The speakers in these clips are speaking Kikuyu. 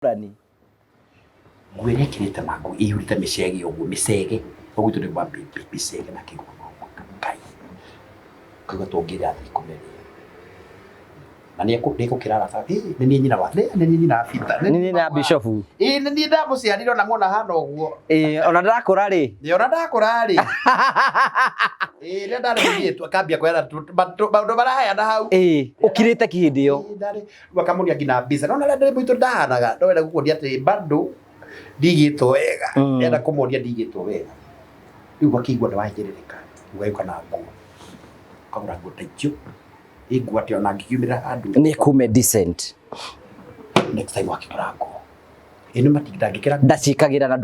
Ngũrani. Nguo ĩrĩa ĩkĩrĩte mangu ĩihũrĩte mĩcege ũguo mĩcege ũguo gwitũ nĩ kwa mĩcege na kĩguo Ngai ũkaigua tũngĩrĩa athiĩ kũmeria na nĩ ekũkĩra arata ĩ nĩ niĩ nyina wa nĩ niĩ nyina wa Peter Nĩ niĩ na Bishofu. Ĩ nĩ niĩ ndamũciarire ona muona hana ũguo. Ĩ ona ndakũra rĩ. Ĩ ona ndakũra rĩ. Ĩ rĩrĩa ndarĩ mũirĩtu akambia kũheana maũndũ maraheana hau. Ĩ ũkirĩte ki hĩndĩ ĩyo. Ndarĩ rĩu akamuonia nginya mbica no rĩrĩa ndĩ mũitũ ndahanaga no enda gũkuonia atĩ bado ndigĩtwo wega. Enda kũmuonia ndigĩtwo wega. Rĩu akĩigua nĩ wahinyĩrĩrĩka ũgagĩũka na nguo ũkagũra nguo ta icio. Ĩ nguo atĩ ona angĩkiumĩra handũ Nĩ kume decent. Next time akĩgũra nguo. Ĩ nĩ ndangĩkĩra Ndaciĩkagĩra na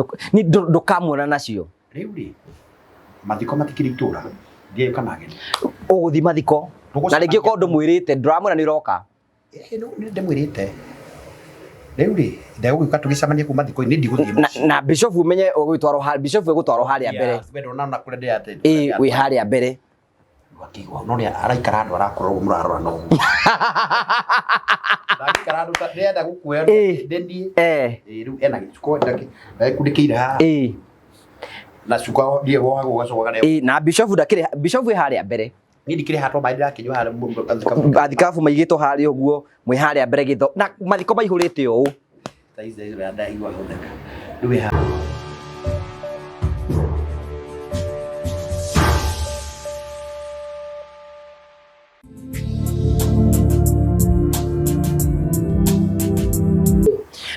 ndũkamuona nacio. Rĩu rĩ, mathiko matikĩrĩ itũra, ndiagĩũka na ageni. Ũgũthiĩ mathiko na rĩngĩ ũkorwo ndũmwĩrĩte, ndũramwĩra nĩ ũroka. Ĩ nĩ ndĩmwĩrĩte. Rĩu rĩ, ndegũgĩũka tũgĩcemanie kũu mathiko-inĩ, ndigũthiĩ mũciĩ. Na bishop ũmenye ũgũtwarwo, bishop egũtwarwo harĩa mbere. We ndũnona kũrĩa ndĩrathiĩ. Ĩ wĩ harĩa mbere. Akĩigua no nĩ araikara handũ arakũra ũguo mũrarora no ũguo. Ndangĩikara handũ ta ndĩrenda gũkuoya Ĩ. nĩ niĩ. Eh. Ĩ rĩu ena gĩcuko ndagĩkundĩkĩire haha. Ĩ. Na cuka ndiĩ wohagwo ũgacoka ũkarĩa. Ĩ na bishop ndakĩrĩ bishop wĩ harĩa mbere. Niĩ ndikĩrĩ haha tondũ maĩ ndĩrakĩnyua harĩa thikabu. Athikabu maigĩtwo harĩa ũguo mwĩ harĩa mbere gĩtho na mathiko maihũrĩte ũũ. Thaa ici ndaigua gũtheka. Rĩu wĩ haha.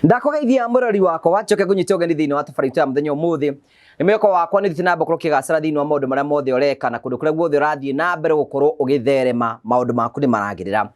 Ndakũgeithia mũrori wakwa wacoke ngũnyite ũgeni thĩinĩ wa tabarĩra itũ ya mũthenya ũmũthĩ. Nĩ mwĩhoko wakwa nĩ ũthiĩte na mbere gũkorwo ũkĩgacĩra thĩinĩ wa maũndũ marĩa mothe ũreka na kũndũ kũrĩa guothe ũrathiĩ na mbere gũkorwo ũgĩtherema maũndũ maku nĩ maragĩrĩra.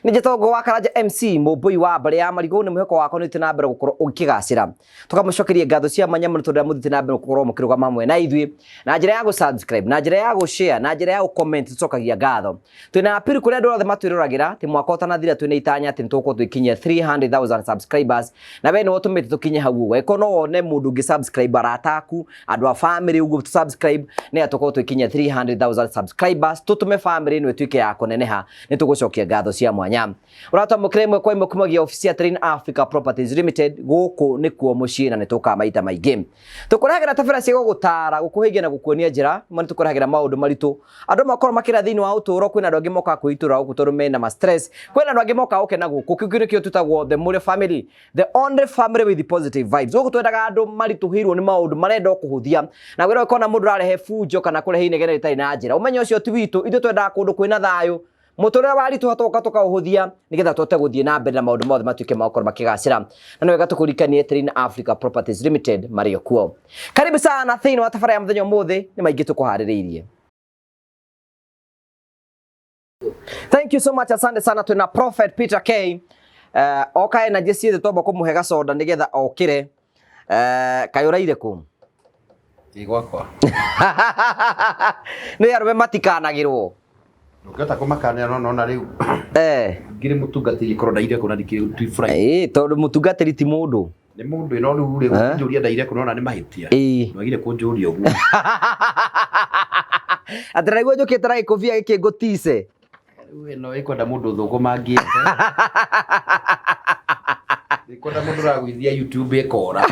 Nĩ njĩtagwo wa Karanja MC mũmbũi wa mbarĩ ya marigũ nĩ mwĩhoko wakwa nĩ ũthiĩte na mbere gũkorwo ũkĩgacĩra. Tũkamũcokeria ngatho cia mwanya mũno tondũ mũthiĩte na mbere gũkorwo mũkĩrũgama hamwe na ithuĩ na njĩra ya gũ-subscribe, na njĩra ya gũ-share, na njĩra ya gũ-comment tũcokagia ngatho. Twĩna appeal kũrĩ andũ othe matwĩroragĩra atĩ mwaka ũtanathira twĩna itanya atĩ nĩtũgũkorwo tũgĩkinyia 300,000 subscribers na we nĩwe ũtũmĩte tũkinye hau ũguo. Angĩkorwo no wone mũndũ ũngĩ subscribe arata aku, andũ a family ũguo tũ subscribe nĩgetha tũkorwo tũgĩkinyia 300,000 subscribers tũtũme family ĩno ĩtuĩke ya kũneneha nĩtũgũcokia ngatho cia mwanya. Ũratwamũkĩra ĩmwe kwa ĩmwe kumagia obici ya Train Africa Properties Limited gũkũ nĩkuo mũciĩ na nĩtũkaga maita maingĩ. Tũkũrehagĩra tabarĩra cia gũgũtara, gũkũhĩngia na gũkuonia njĩra, imwe nĩtũkũrehagĩra maũndũ maritũ. Andũ makorwo makĩra thĩinĩ wa ũtũũro, kwĩna andũ angĩ mokaga kwĩitũrũra gũkũ tondũ mena ma stress, kwĩna andũ angĩ mokaga gũkena gũkũ. Kĩu nĩkĩo twĩtagwo the Mũrĩo family, the only family with positive vibes. Gũkũ twendaga andũ maritũhĩirwo nĩ maũndũ marenda o kũhũthia. Na wĩra ũkona mũndũ ũrarehe bunjo kana kũrehe inegene rĩtarĩ na njĩra, ũmenye ũcio ti witũ. Ithuĩ twendaga kũndũ kwĩna thayũ. Mũtũrĩre waritũha tũgoka tũkaũhũthia nĩgetha tũhote gũthiĩ na mbere na maũndũ mothe matuĩke ma gũkorwo makĩgacĩra. Na nĩ wega tũkũririkanie Train Africa Properties Limited marĩ o kuo. Karibu sana thĩinĩ wa tabarĩra ya mũthenya ũmũthĩ, nĩ maingĩ tũkũharĩrĩirie. Thank you so much, asante sana. Twĩna Prophet Peter K. Oka energy ciothe twamba kũmũhe gacoda nĩgetha okĩre. Kaĩ ũraire kũ? Ĩ gwakwa. Nĩ arũme matikanagĩrwo. Ndũngĩhota kũmakanĩra no nona rĩu. Ngĩrĩ mũtungatĩri korwo ndaire kũ na ndikĩrĩ ti Friday. Tondũ mũtungatĩri ti mũndũ. Nĩ mũndũ no rĩu rĩ kũnjũria ndaire kũ nona nĩ mahĩtia. Ndwagire kũnjũria ũguo. Atĩ naiguo njũkĩte na gĩkũbia gĩkĩ ngũtice. Rĩu ĩno ĩkwenda mũndũ thũkũmangĩte. Ĩkwenda mũndũ ũragũithia YouTube ĩkora.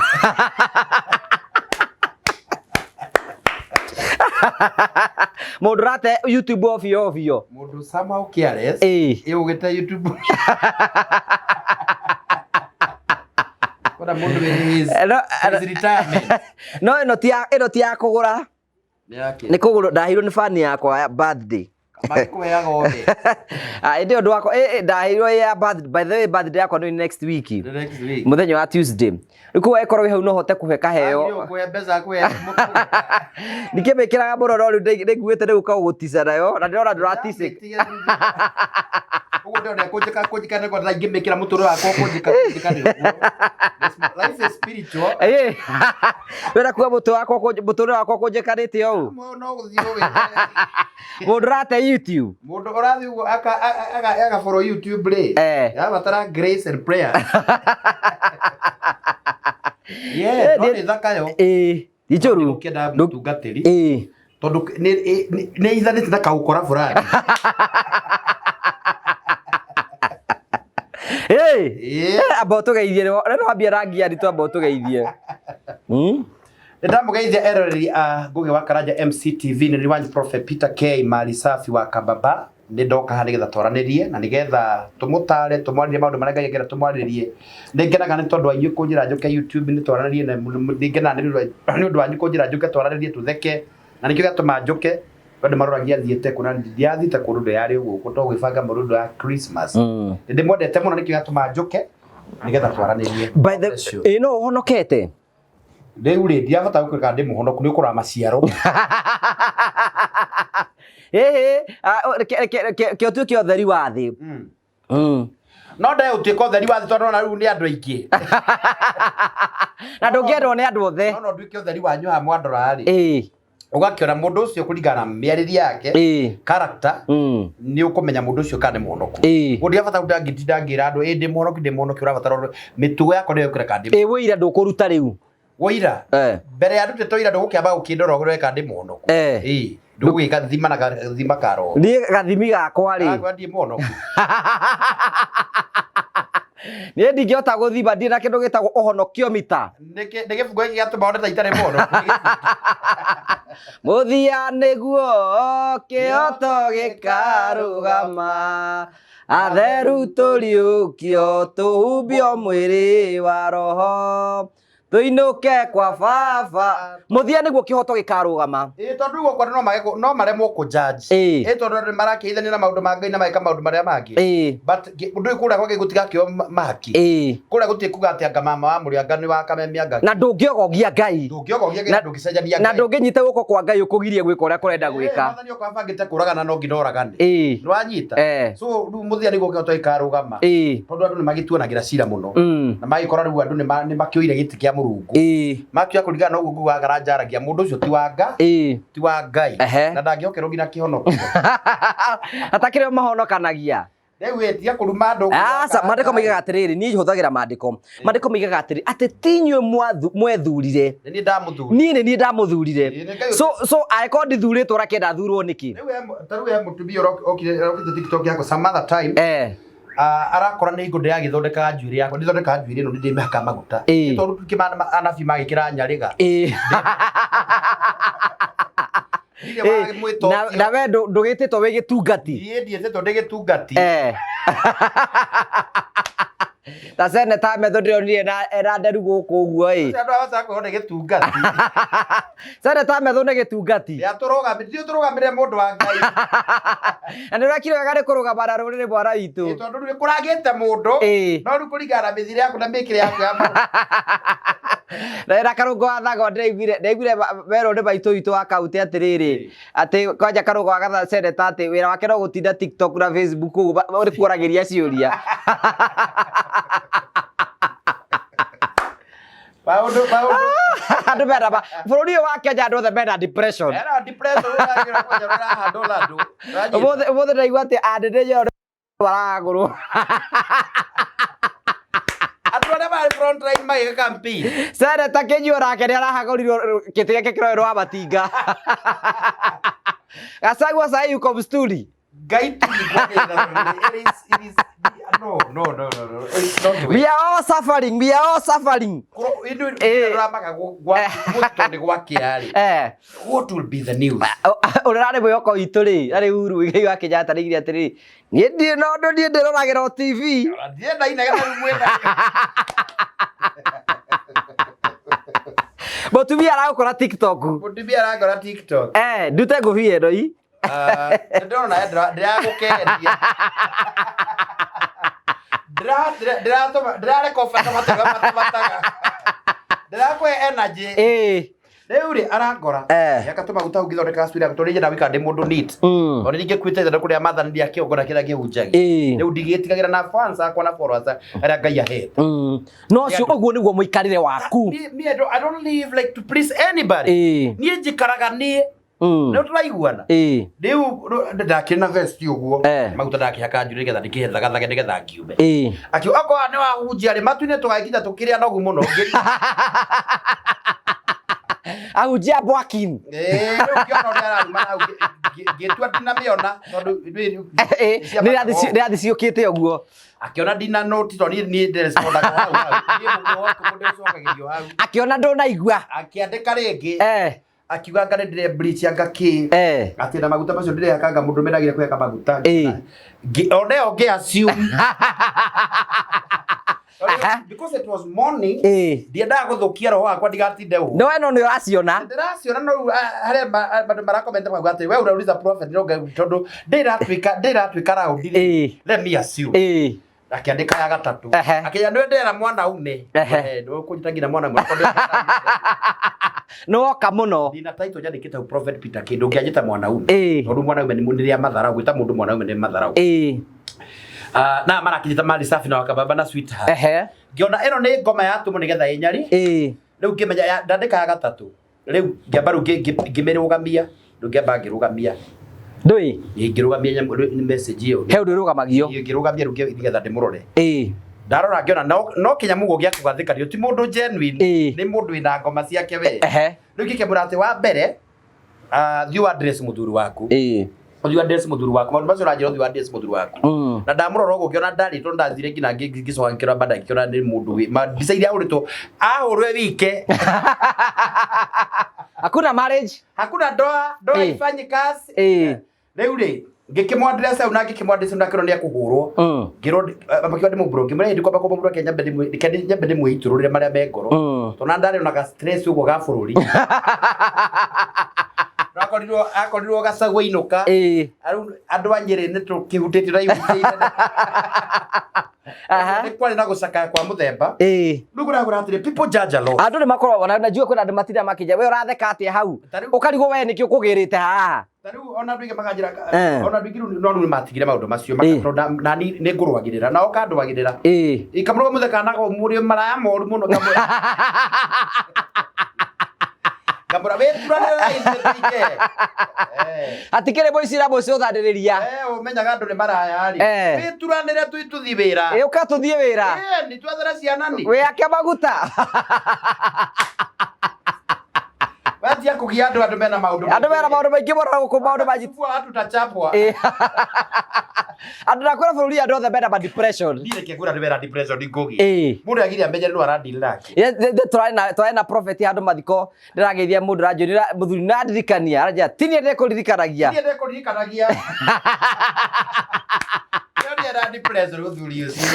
Mũndũ ũrate YouTube ovyo ovyo. Mũndũ somehow careless. Ĩũgĩte YouTube. Kwenda mũndũ wĩ his retirement. No ĩno ti ya kũgũra. Nĩ yake. Nĩ kũgũrwo ndaheirwo nĩ fan yakwa ya birthday. Makĩkũheaga othe. Ah, ĩndĩ ũndũ wakwa ndaheirwo ya birthday. By the way, birthday yakwa nĩ next week. The next week. Mũthenya wa Tuesday. Rĩu koguo angĩkorwo wĩ hau no hote kũhe kaheo. Agĩrĩirwo kũhe mbeca kũhe mũkũrũ. Ndikĩmĩkĩraga mũno no rĩu ndĩkuĩte rĩu ũkagũtica nayo na ndĩrona ndũraticĩka. Ũguo ndĩrona kũnjĩka kũnjĩka nĩguo ndĩraingĩmĩkĩra mũtũrĩre wakwa kũnjĩka kũnjĩka nĩ ũguo. Life is spiritual. Wĩra kuga mũtwe wakwa mũtũrĩre wakwa kũnjĩkanĩte ũũ. No gũthiĩ ũgĩte. Mũndũ ũrate YouTube. Mũndũ ũrathiĩ ũguo aka follow YouTube rĩ. Ĩrabatara grace and prayer. Yeah, no nĩ thaka yo. Ti njũru. Ũkĩenda mũtungatĩri. Tondũ nĩ ithanĩte na kaũkora fulani. Hey! Ĩĩ. Amba ũtũgeithie rĩu wambia rangi ya ritũ amba ũtũgeithie. Nĩ ndamũgeithia eroreri a Ngũgĩ wa Karanja MCTV nĩ nĩ wanyu Prophet Peter K Mali Safi wa Kababa. Nĩ ndoka haha nĩgetha twaranĩrie na nĩgetha tũmũtare, tũmwarĩrie maũndũ marĩa Ngai angĩenda tũmwarĩrie. Nĩ ngenaga nĩ tondũ wa inyuĩ kũnjĩra njũke YouTube nĩ twaranĩrie na nĩ ngenaga nĩ ũndũ wanyu kũnjĩra njũke twaranĩrie tũtheke na nĩkĩo gĩatũma njũke. Andũ maroragia thiĩte kũ na ndiathiĩte kũndũ ndĩrarĩ o gũkũ to gwĩbanga mũndũ wa Christmas. Nĩ ndĩmwendete mũno nĩkĩo gĩatũma njũke nĩgetha twaranĩrie. By the Bless you. ĩ no ũhonokete? Rĩu rĩ ndirabata gũkwĩra kana ndĩ mũhonoku nĩ ũkũrora maciaro. Ĩhĩ, kĩo tuĩke ũtheri wa thĩ. No ndae ũtuĩka ũtheri wa thĩ tondũ ona rĩu nĩ andũ aingĩ. Na ndũngĩendwo nĩ andũ othe. No no nduĩke ũtheri wanyu haha mwandora rĩ. Ĩĩ. Ũgakĩona mũndũ ũcio kũringana na mĩarĩrie yake, Ĩĩ. character, nĩ ũkũmenya mũndũ ũcio kana nĩ mũhonoku. Ĩĩ. Ũguo ndirabata gũtinda ngĩra andũ ĩ ndĩ mũhonoku ndĩ mũhonoku, ũrabatara ũrore mĩtugo yakwa nĩyo ĩkwĩra kana ndĩ Ĩ wũira ndũkũruta rĩu. Wũira? Mbere ya ndutĩte ũira ndũgũkĩamba gũkĩndora ũrore kana ndĩ mũhonoku. Ĩĩ. Ndũgũgĩka thima na gathima ka roho. Niĩ gathimi gakwa rĩ. Gakwa ndirĩ mũhonoku. Niĩ ndingĩhota gũthima ndirĩ na kĩndũ gĩtagwo ũhonokio mita. Nĩ gĩbungo gĩkĩ gĩatũma one ta itarĩ mũhonoku. Mũthia nĩguo kĩoto gĩkarũgama, atheru tũriũkio tũhumbio mwĩrĩ wa roho, tũinũke kwa baba. Mũthia nĩguo kĩhoto gĩkarũgama. Ĩĩ tondũ rĩu okorwo no mage no maremwo kũ judge. Ĩĩ. Ĩĩ tondũ andũ nĩmarakĩithania na maũndũ ma Ngai na mageka maũndũ marĩa mangĩ. Ĩĩ. But ũndũ ũyũ kũrĩa kwa Ngai gũtigakĩo mahaki. Ĩĩ. Kũrĩa gũtirĩ kuga atĩ anga mama wa mũrĩ anga nĩ wa kameme anga. Na ndũngĩogogia Ngai. Ndũngĩogogia Ngai na ndũngĩcenjania Na Ngai. ndũngĩnyita guoko kwa Ngai ũkũgirie gwĩka ũrĩa kũrenda gwĩka. Ĩĩ, Mwathani okorwo abangĩte kũragana no nginya oragane. Ĩĩ. Nĩwanyita? So rĩu mũthia nĩguo kĩhoto gĩkarũgama. Ĩĩ. Tondũ andũ nĩmagĩtuanagĩra cira mũno. Na magĩkora rĩu andũ nĩmakĩoire gĩtĩ kĩa Mũrungu. Ĩĩ. Makĩoya kũringana na ũguo Ngugi wa Karanja aragia mũndũ ũcio ti wa Ngai. Ĩĩ. Ti wa Ngai. Ehe. Na ndangĩhokerwo nginya kĩhonokio. Atakĩrĩ o mahonokanagia. Rĩu ĩ tiga kũruma andũ Ngugi wa Aca, maandĩko Karanja. moigaga atĩrĩrĩ, niĩ hũthagĩra maandĩko. Maandĩko moigaga atĩrĩ, atĩ ti inyuĩ mwethurire. Nĩ niĩ ndamũthurire. Niĩ nĩ niĩ ndamũthurire. Ĩĩ, nĩ Ngai So angĩkorwo ndithurĩtwo ũrakĩenda thurwo nĩkĩ? Rĩu ta rĩu he mũtumia okire okĩte TikTok yakwa some other time. Arakora nĩ hingo ndĩragĩthondekaga njuĩrĩ yakwa, ndithondekaga njuĩrĩ ĩno nĩndĩmĩhakaga maguta. Ĩĩ. Nĩ tondũ tukĩma anabii magĩkĩra nyarĩga. Ĩĩ. Ndirĩ wa mwĩto ũcio. Na we ndũgĩtĩtwo wĩ gĩtungati? Niĩ ndiĩtĩtwo ndĩ gĩtungati. Ta seneta Methu ndĩronire ena nderu gũkũ ũguo ĩ. Ũcio andũ aya macakwĩrwo nĩ gĩtungati. Seneta Methu nĩ gĩtungati. Nĩatũrũgamĩrĩire, ithuĩ tũrũgamĩrĩre mũndũ wa Ngai. Na nĩ ũrekire wega nĩ kũrũgama na rũrĩrĩ mwana witũ. Ĩĩ, tondũ rĩu nĩkũragĩte mũndũ. Ĩĩ. No rĩu kũringana na mĩthiĩre yaku na mĩkĩre yaku ya maũndũ. Na na Karũngo wa Thang'wa ndĩraiguire merwo nĩ maitũ witũ wa kaunti atĩrĩrĩ, atĩ kwanja Karũngo wa Gatha seneta atĩ wĩra wake no gũtinda TikTok na Facebook ũguo nĩ kũragĩria ciũria. Maũndũ, maũndũ. Andũ mena ma, bũrũri ũyũ wa Kenya andũ othe mena depression. Mena depression, ũragĩra kwanja ũrahandwo na andũ. Ũranyita? Ũmũthĩ, ũmũthĩ ndaigua atĩ anene nyondo maragũrwo. Andũ arĩa marĩ front line magĩka campaign. Seneta Kĩnyuo nake nĩ arahagũrirwo gĩtĩ gĩake kĩroerwo wa matinga. Gachagua sahi yuko msturi. Ngai tu ni kwa It is, it is, no, no, no, no, no. It's not the way. We are all suffering, we are all suffering. Kũro, indu Eh. ũramaka gwa gũtũ nĩ gwakĩa rĩ. What will be the news? Ũrĩa ũrarĩ mwĩhoko witũ rĩ, arĩ Uhuru Muigai wa Kenyatta nĩaugire atĩrĩrĩ, niĩ ndirĩ na ũndũ niĩ ndĩroragĩra o TV. Ndienda inegene rĩu mwĩna. Mũtumia aragũkora TikTok. Mũtumia arangora TikTok. Ndute ngũbia ĩno i. Ndĩrona ndĩragũkendia. Ndĩrareka ũbata matega matabataga. Ndĩrakũhe energy. Rĩu rĩ arangora. Akatũma maguta ngĩthondeka gacuiri tondũ nyendaga gũikara ndĩ mũndũ neat. Tondũ ningĩkuĩte ithandũkũ rĩa maathani rĩa kĩongo na kĩrĩa kĩhunjagia. Rĩu ndigĩtigagĩra na fans akwa na followers arĩa Ngai ahete. No ũcio ũguo nĩguo mũikarĩre waku. Me, I don't live like to please anybody. Niĩ njikaraga niĩ. Nĩ tũraiguana? Rĩu ndakĩrĩ na vest ũguo. Maguta ndakĩhaka njuĩrĩ nĩgetha ndĩkĩthagathage nĩgetha ngiume. Akiuga okorwo nĩ wahunjia rĩ, matu-inĩ tũgagĩkinya tũkĩrĩa nogu mũno. Ahunjia Bwakin. Ĩĩ, rĩu ngĩona ũrĩa araruma hau, ngĩtua ndinamĩona tondũ Nĩ irathi ciũkĩte ũguo. Akĩona ndina note tondũ niĩ ndĩrespondaga hau hau. Niĩ mũndũ waku mũndũ ũcokagĩrio hau. Akĩona ndũnaigua. Akĩandĩka rĩngĩ. Eh. Akiuga anga nĩ ndĩre bleach anga kĩ. Eh. Atĩ na maguta macio ndĩrehakanga mũndũ menagire kwĩhaka maguta. Ĩĩ. One ĩyo ngĩ assume. Aha. Because it was morning. Ĩĩ. Ndiendaga gũthũkia roho wakwa ndigatinde ũguo. No we no nĩ ũraciona. Ndĩraciona no rĩu, harĩa andũ marakomenta makauga atĩ we ũrauliza prophet no ngai tondũ ndĩratuĩka round rĩ. Ĩĩ. Let me assume. Ĩĩ. Akĩandĩka ya gatatũ. Ehe. Akĩnya nĩ ndera mwanaume. Ehe. Eh, nĩ ũkũnyita nginya mwanaume. Nĩ woka mũno. Ndina title nyandĩkĩte hau Prophet Peter kĩndũ ũngĩanjĩta mwanaume. Ĩĩ. Tondũ mwanaume nĩ rĩa matharau gwĩta mũndũ mwanaume nĩ matharau. Ĩĩ. Ah, na marakinyĩta mali safi na wakababa na sweetheart. Ehe. Ngĩona ĩno nĩ ngoma ya tũmũ nĩgetha ĩnyari. Ĩĩ. Rĩu ngĩmenya ndandĩka ya gatatũ. Rĩu ngĩamba rĩu ngĩmĩrũgamia. Rĩu ngĩamba ngĩrũgamia. Ndũĩ. Ngĩrũgamia message ĩyo. He ũndũ ũrũgamagio. Ngĩrũgamia rĩu nĩgetha ndĩmũrore. Ĩĩ. Ndarora ngĩona no kĩnyamũ gĩa kũgathĩkanio ti mũndũ genuine. Ĩĩ. Nĩ mũndũ wĩna ngoma ciake we. Ehe. Rĩu ngĩkĩmwĩra atĩ wa mbere, thiĩ address mũthuri waku. Ĩĩ. Ũthiĩ address mũthuri waku. Maũndũ macio ũranjĩra ũthiĩ address mũthuri waku. Mm. Na ndamũrora ũguo ngĩona ndarĩ tondũ ndathire nginya ngĩcoka ngĩkĩona baadaye ngĩkĩona nĩ mũndũ wĩ mbica iria ahũrĩtwo ahũrwe wike. Hakuna marriage. Hakuna ndoa, ndoa Ĩĩ. ifanyi kazi. Ĩĩ. Rĩu rĩ ngĩkĩmwaddress hau na ngĩkĩmwaddress na ngĩkĩona nĩ ekũhũrwo. Mm. Ngĩrwo makiuga ndĩmũbro ngĩmwĩra hĩndĩ kwamba kũmũbro ke nyambe reke nyambe ndĩmwĩitũrũrĩre marĩa me ngoro. Mm. Tondũ na ndarĩ ona ga stress ũguo ga bũrũri. Akorirwo gacagũ ainũka. Ĩĩ. Rĩu andũ a Nyĩrĩ nĩ tũkĩhutĩtio na ihutĩire. Aha. Nĩ kwarĩ na gũcakaya kwa mũthemba. Ĩĩ. Rĩu kũragũra atĩrĩ people judge a lot. Andũ nĩ makoragwo na najua kwĩna andũ matinda makĩnja we ũratheka atĩa hau. Ta rĩu Ũkarigwo we nĩkĩ ũkũgĩrĩte haha. ta rĩu ona andũ aingĩ makanjĩra Eh. ona andũ aingĩ rĩu no rĩu nĩ matigire maũndũ macio Ĩĩ. tondũ nani nĩ ngũrũagĩrĩra nao kandũagĩrĩra. Ĩĩ. Ikamũrũga mũtheka na mũrĩ maraya moru mũno kamũra. Kamũra wĩturanĩre na ithuĩ tũike. Eh. Hatikĩrĩ mũicira mũcũthanĩrĩria. Eh, ũmenyaga andũ nĩ maraya rĩ. Eh. Wĩturanĩre tũthiĩ wĩra. Ĩ ũka tũthiĩ wĩra. Eh, nĩ twethera ciana ni. Wĩake maguta. Watia kũgia andũ andũ mena maũndũ. Andũ mena maũndũ maingĩ mũno gũkũ maũndũ manji. Watu tutachapwa. Ĩĩ. Andũ nakwĩra bũrũri andũ othe mena ma depression. Niĩ reke ngwĩre andũ mena depression ngũgi. Ĩĩ. Mũndũ agire amenye nũ aradeal nake. Twarĩ na prophet handũ mathiko ndĩrageithia mũndũ aranjĩra mũthuri nĩarandirikania aranjĩra ti niĩ ndĩkũririkanagia. Niĩ ndĩkũririkanagia. Nĩ nĩ depression mũthuri ũcio.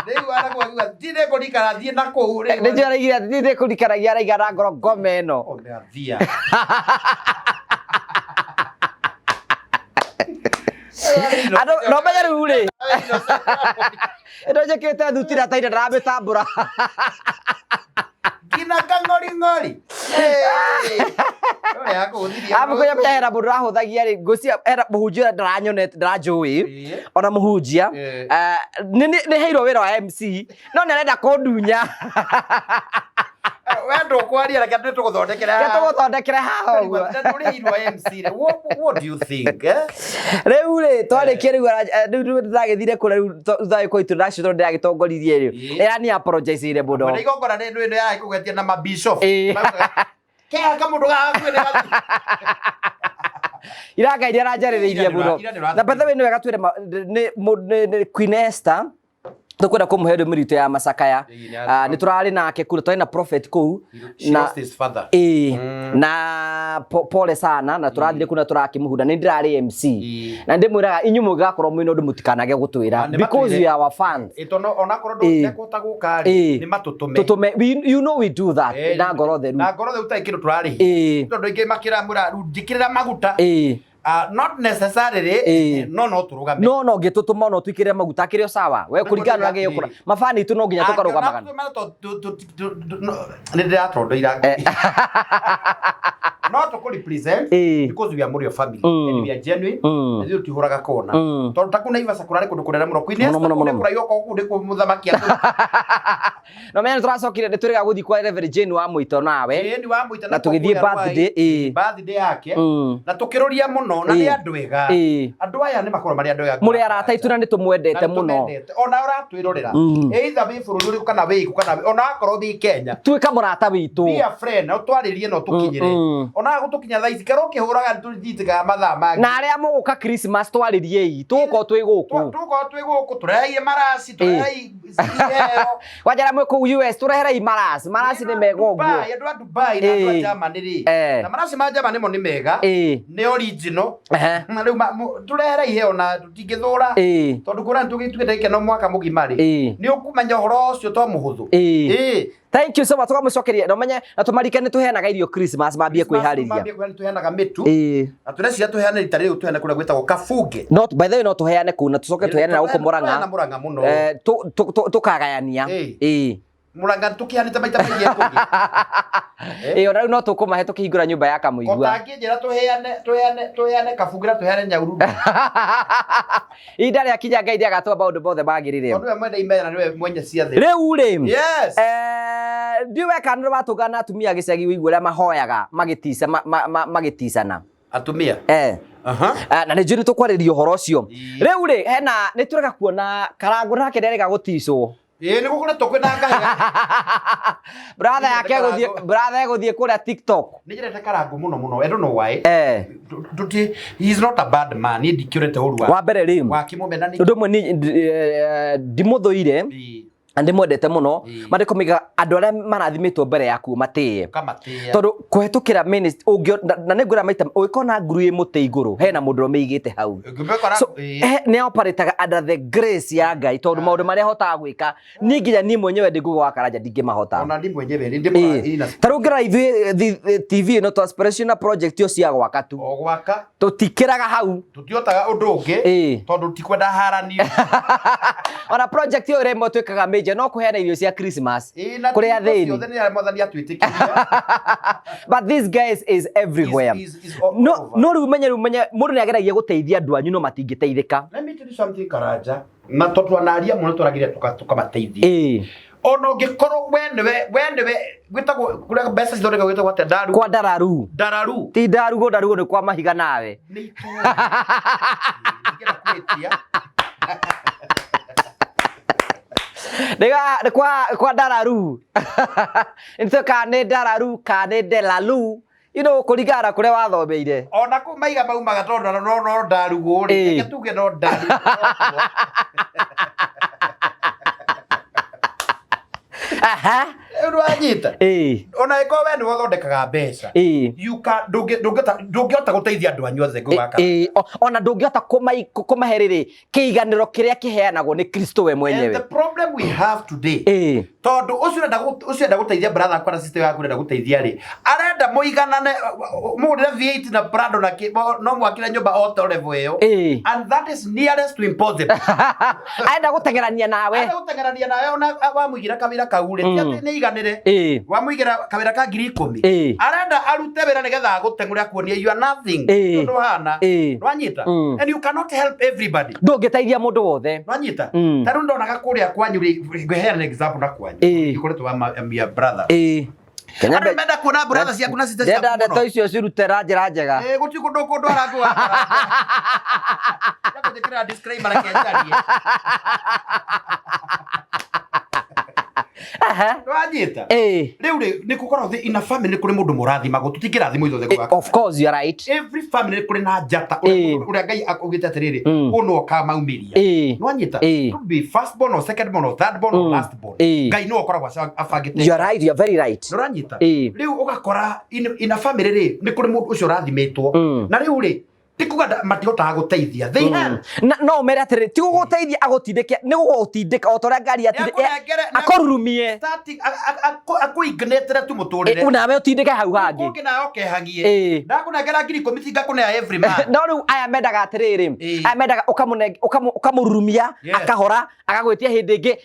Rĩu aragwa akiuga ti ndĩkũririkana thiĩ na kũu rĩu. Nĩnjũĩ araigire atĩ niĩ ndĩkũririkanagia araiga na ngoro ngoma ĩno. Ũmeathia. Andũ no menye rĩu rĩ ĩno njĩkĩte thuti na taina ndaramĩtambũra. Nginya kang'oring'ori. Ũrĩa akũhũthirie. Amũkũnya menya hena mũndũ ũrahũthagia rĩ ngwĩciria hena mũhunjia ũrĩa ndaranyonete ndaranjũĩ Ĩĩ. ona mũhunjia. Ĩĩ. Eh, nĩ heirwo wĩra wa MC no nĩ arenda kũndunya. We ndũkwaria reke ndĩ tũgũthondekera. Reke tũgũthondekere haha ũguo. Ndũrĩhirwo MC rĩ. What do you think? Eh? Rĩu rĩ twarĩkia rĩu rĩu rĩu ndĩragĩthire kũrĩa rĩu thutha wa itũ ndacio tondũ ndĩragĩtongoririe rĩ Ĩĩ. ĩra nĩ apologize mũno. Mwene igongona nĩ ĩno yarĩ kũgetia na mabishop. Ĩĩ. Kea kamũndũ gagakuĩ nĩ gathi. Ira Ngai nĩ aranjarĩrĩirie Ira mũno. ira nĩ Na by the way nĩ wega twĩre nĩ Queen Esther tũkwenda kũmũhe ndũmĩrĩri itũ ya macakaya. Ĩĩ, nĩ Ah, nĩ tũrarĩ nake kũrĩa twarĩ na prophet kũu She na lost his father. ĩĩ Mm. na pole sana na tũrathire kũu na tũrakĩmũhunda nĩ ndĩrarĩ MC Ĩĩ. na ndĩmwĩraga inyuĩ mũngĩgakorwo mwĩna ũndũ mũtikanage gũtwĩra Ah, nĩ because matwĩre. we are our fans. Ĩ, tondũ onakorwo Ĩĩ. ndekũhota gũka rĩ Ĩĩ. nĩ matũtũme. Tũtũme you know we do that Ĩĩ, na ngoro theru. Na ngoro theru tarĩ kĩndũ tũrarĩhia. Ĩĩ. Tondũ aingĩ makĩramwĩra rĩu njĩkĩrĩra maguta. Ĩĩ. Not necessarily Ĩĩ. no tũrũgame. No ngĩtũtũma no twĩkĩre maguta akĩrĩ o sawa we kũringana na ũrĩa gĩgũkũra mabani itũ no nginya tũkarũgamaga. Nĩ ndĩratondoira. Eh. No tũkũ represent because we are Mũrĩo family and we are genuine. Na ithuĩ tũtihũraga kona. Tondũ ta kũu Naivasha kũrarĩ kũndũ kũnene mũno. Queen Mũno, Esther mũno, kũu nĩ mũno. kũraihu okorwo kũu nĩkuo mũthamaki atũire. No menya nĩ tũracokire nĩ twĩrĩga gũthiĩ kwa Reverend Jane wa Mũito nawe. Jane wa Mũito Na tũgĩthiĩ kũrĩa Rwai, birthday, ĩĩ. birthday yake. Na tũkĩrũria mũno na nĩ andũ ega. Andũ aya nĩ makoragwo marĩ andũ ega. Mũrĩ arata aitũ na nĩ tũmwendete mũno. Tũmendete. Ona ũratwĩrorera. Either wĩ bũrũri ũrĩkũ kana wĩ kũ kana ona akorwo wĩ Kenya. Tuĩka mũrata witũ. Be a friend na ũtwarĩrie na ũtũkinyĩre. Ona gũtũkinya thaa ici karĩa ũkĩhũraga nĩtũthitĩkaga mathaa mangĩ. Na arĩa mũgũka Christmas twarĩriei tũgũkorwo twĩ gũkũ. Tũgũkorwo twĩ gũkũ tũreheire maraci tũrehei iheo. Kwanja arĩa mwĩ kũu US tũreherei maraci. Maraci nĩ mega ũguo. Dubai, andũ a Dubai na andũ a Ĩĩ. Germany rĩ. Na maraci ma Germany mo nĩ mega. Nĩ original. Na rĩu tũrehere iheo na tũtingĩthũra. Tondũ kũrĩa nĩtũgĩtuĩte gĩkeno mwaka mũgima rĩ. Nĩ ũkũmenya ũhoro ũcio to mũhũthũ. Thank you so much. Tũkamũcokeria na ũmenye na tũmarike nĩ tũheanaga irio Christmas mambie kwĩharĩria. Mambie kwĩharĩria tũheanaga mĩtu. Na tũreciria tũheane rita rĩrĩ tũheane kũrĩa gwĩtagwo Kabunge. Not by the way no tũheane kũu na tũcoke tũheane na gũkũ Tũheana Mũrang'a. Mũrang'a mũno. Tũkagayania. Mũrang'a tũkĩhanĩte maita maingĩ kũngĩ. Ĩĩ ona rĩu no tũkũmahe tũkĩhingũra nyũmba ya Kamũigua. Ũtangĩnjĩra tũheane tũheane tũheane Kabunge na tũheane Nyahururu. Ihinda rĩakinya Ngai nĩagatũma maũndũ mothe magĩrĩre. Tondũ nĩwe mwene imera na nĩwe mwenye ciathĩ. Rĩu rĩ. Yes. Ndiũĩ we kana nĩ watũngana na atumia a gĩcagi ũigue ũrĩa mahoyaga magĩtica magĩticana. Atumia. Na nĩ njũĩ nĩ tũkwarĩria ũhoro ũcio. Rĩu rĩ hena nĩ tũrega kuona Karangũ nake nĩarega gũticwo. Ĩĩ nĩ gũkoretwo kwĩna ngahĩha. Brother yake egũthiĩ brother egũthiĩ kũrĩa TikTok. Nĩ nyendete Karangũ mũno mũno. I don't know why. Tuti he is not a bad man. Niĩ ndikĩũrĩte ũru wa mbere rĩ. Wakĩmũmena nĩ. Ũndũ ũmwe niĩ ndimũthũire. Na ndĩmwendete mũno. Maandĩko moigaga andũ arĩa marathimĩtwo mbere yaku ũmatĩĩe. Ũkamatĩĩa. Tondũ kũhetũkĩra na nĩ ngwĩra maita ũngĩkona nguru ĩ mũtĩ igũrũ hena mũndũ ũrĩa ũmĩigĩte hau. So, nĩ operataga under the grace ya Ngai tondũ maũndũ marĩa ahotaga gwĩka niĩ nginya niĩ mwenyewe ndĩ Ngugi wa Karanja ndingĩmahota. Ona niĩ mwenyewe nĩ ndĩmũra Ta rĩu ngĩrora ithuĩ TV ĩno tũ aspiration na project ĩyo cia gwaka tu. O gwaka. Tũtikĩraga hau. Tũtihotaga ũndũ ũngĩ tondũ tikwenda haranio. Ona project ĩyo ĩrĩa twĩkaga major no kũheana irio cia Christmas kũrĩ athĩni. Ciothe nĩ arĩa Mwathani atwĩtĩkĩria. But this guys is everywhere. No no rĩu menye rĩu menye mũndũ nĩ ageragia gũteithia andũ anyu no matingĩteithĩka. Let me tell you something Karanja. Na tondũ twanaria mũno tũragire tũkamateithia. Ona ũngĩkorwo we nĩwe we nĩwe gwĩtagwo kũrĩa mbeca cithondekagwo gwĩtagwo atĩa ndaru. Kwa ndararu. Ndararu. Ti ndarugo ndarugo nĩ kwa mahiga nawe. Nĩ itũũra. Ndingĩenda kwĩtia. Nĩ kwa ndararu. Nĩ kana nĩ ndararu kana nĩ ndelalu. You know kũringana na kũrĩa wathomeire. Ona kũu maiga maumaga tondũ no no ndarugo rĩ. Reke tuge no ndarugo. Rĩu nĩwanyita? Ona ĩkorwo we nĩwe ũthondekaga mbeca. You can ndũngĩhota gũteithia andũ anyu othe Ngugi wa Karanja. Ona ndũngĩhota kũmahe rĩrĩ kĩiganĩro kĩrĩa kĩheanagwo nĩ Kristo we mwenyewe. And the problem we have today tondũ ũcio ũrenda gũteithia brother akwa na sister yaku ũrenda gũteithia rĩ arenda mũiganane mũgũrĩre V8 na Prado na no mwakĩre nyũmba o ta level ĩyo. And that is nearest to impossible. Arenda gũteng'erania nawe. Arenda gũteng'erania nawe ona wamũigĩra kawĩra kau rĩ ti atĩ nĩ iganĩre. Wamũigĩra kawĩra ka 10,000. Arenda arute wĩra nĩgetha agũteng'ũre akuonie you are nothing. Ũndũ ũhana. Nĩwanyita? And you cannot help everybody. Ndũngĩteithia mũndũ wothe. Nĩwanyita? Ta rĩu ndonaga kũrĩa kwanyu rĩ, ngũheana example na kwanyu. Ngĩkoretwo wa brother. Andũ menda kuona brother ciaku na sister ciaku Ndenda ndeto mũno. icio cirute na njĩra njega. Gũtirĩ kũndũ kũndwara Ngugi wa Karanja. Ndakũnjĩkĩrĩra disclaimer reke njarie. Nĩwanyita? Rĩu rĩ, nĩ gũkoragwo in a family nĩ kũrĩ mũndũ mũrathimagwo, tũtingĩrathimwo ithuothe Ngugi wa Karanja. Of course you are right. Every family nĩ kũrĩ na njata ũrĩa Ngai augĩte atĩrĩrĩ, ũyũ nĩwe ũkamaumĩria. Nĩwanyita? Could be first born or second born or third born or last born. Ngai nĩwe ũkoragwo abangĩte. You are right, you are very right. Nĩũranyita? Rĩu ũgakora in a family rĩ, nĩ kũrĩ mũndũ ũcio ũrathimĩtwo. Na rĩu rĩ, Ti kuga matihotaga gũteithia, they help. Na no mere atĩrĩrĩ, ti gũgũteithia agũtindĩke, nĩ gũgũtindĩka o ta ũrĩa ngari Nĩakũnengere- akorurumie. Starting, akũignĩtĩre tu mũtũrĩre. Nawe ũtindĩke hau hangĩ. Ũngĩ nawe ũkehangie. Ĩĩ. Ndakũnengera 10,000 tingakũnea every month. No rĩu aya mendaga atĩrĩrĩ, Ĩĩ. aya mendaga ũkamũrurumia, Yes. akahora, agagwĩtia hĩndĩ ĩngĩ,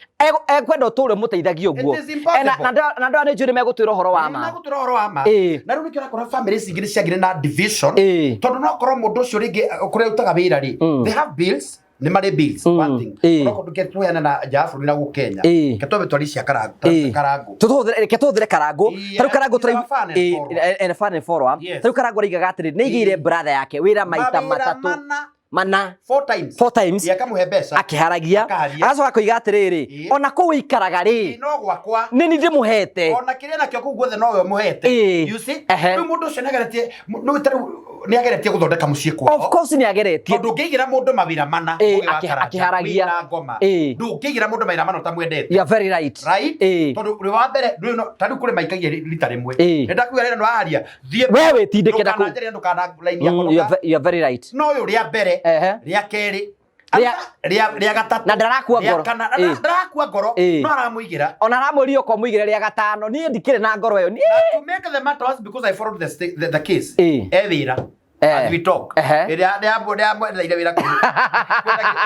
ekwenda ũtũre ũmũteithagia ũguo. It is impossible. Na andũ aya nĩ njũĩ nĩ megũtwĩra ũhoro wa ma. Megũtwĩra ũhoro wa ma. Ĩĩ. Na rĩu nĩkĩo ũrakora family cingĩ nĩ ciagire na division. Ĩĩ. Tondũ no korwo mũndũ ũcio rĩngĩ kũrĩa arutaga wĩra rĩ, they have bills, nĩ marĩ bills, one thing. Onokorwo ndũngĩtũheana na nja ya bũrũri na gũkũ Kenya. Ĩĩ. Reke twambe twarie cia Karangũ. Ĩĩ. Karangũ. Reke tũhũthĩre Karangũ. Ĩĩ, Tarĩu Karangũ he's our fan and follower. and fan and follower. Yes. Tarĩu Karangũ araigaga atĩrĩ, nĩ aigĩire Ĩĩ. brother yake wĩra maita Mawĩra matatũ mana, mana, four times. four times. Ĩĩ, akamũhe mbeca. Akĩharagia. Akaharia. Agacoka akoiga atĩrĩrĩ, Ĩĩ. ona kũu ikaraga rĩ, Ĩĩ, no gwakwa. nĩ niĩ ndĩmũhete. Ona kĩrĩa nakĩo kũu guothe nowe ũmũhete. Ĩĩ. You see? Ehe. Rĩu mũndũ ũcio nĩageretie, rĩu ta rĩu nĩageretie gũthondeka mũciĩ kwao. Of course nĩ ageretie. Tondũ ũngĩigĩra mũndũ mawĩra mana, Ĩĩ, Mũgĩ wa Karanja, akĩharagia. wĩna ngoma, Ĩĩ. ndũngĩigĩra mũndũ mawĩra mana ũtamwendete. You are very right. Right? Ĩĩ. Tondũ ũrĩ wa mbere, ndũĩ ta rĩu kũrĩ maikagia rita rĩmwe. Ĩĩ. Nĩ ndakuga rĩrĩa nĩwaharia, thiĩ We wĩtindĩke na kũu. ndũkananjĩre, ndũkana line yakwa, You are very right. No ũyũ rĩa mbere, Ehe. rĩa kerĩ, Rĩa rĩa gatatũ, Na ndarakua rĩa ngoro. kana, na Ĩĩ. ndarakua ngoro, Ĩĩ. no aramũigĩra. Ona aramwĩrire okorwo mũigĩre rĩa gatano, niĩ ndikĩrĩ na ngoro ĩyo. Niĩ To make the matter worse, because I followed the case, Ĩĩ. e wĩra, Eh. as we talk, Ehe. ĩrĩa ndĩamwetheire wĩra kũu.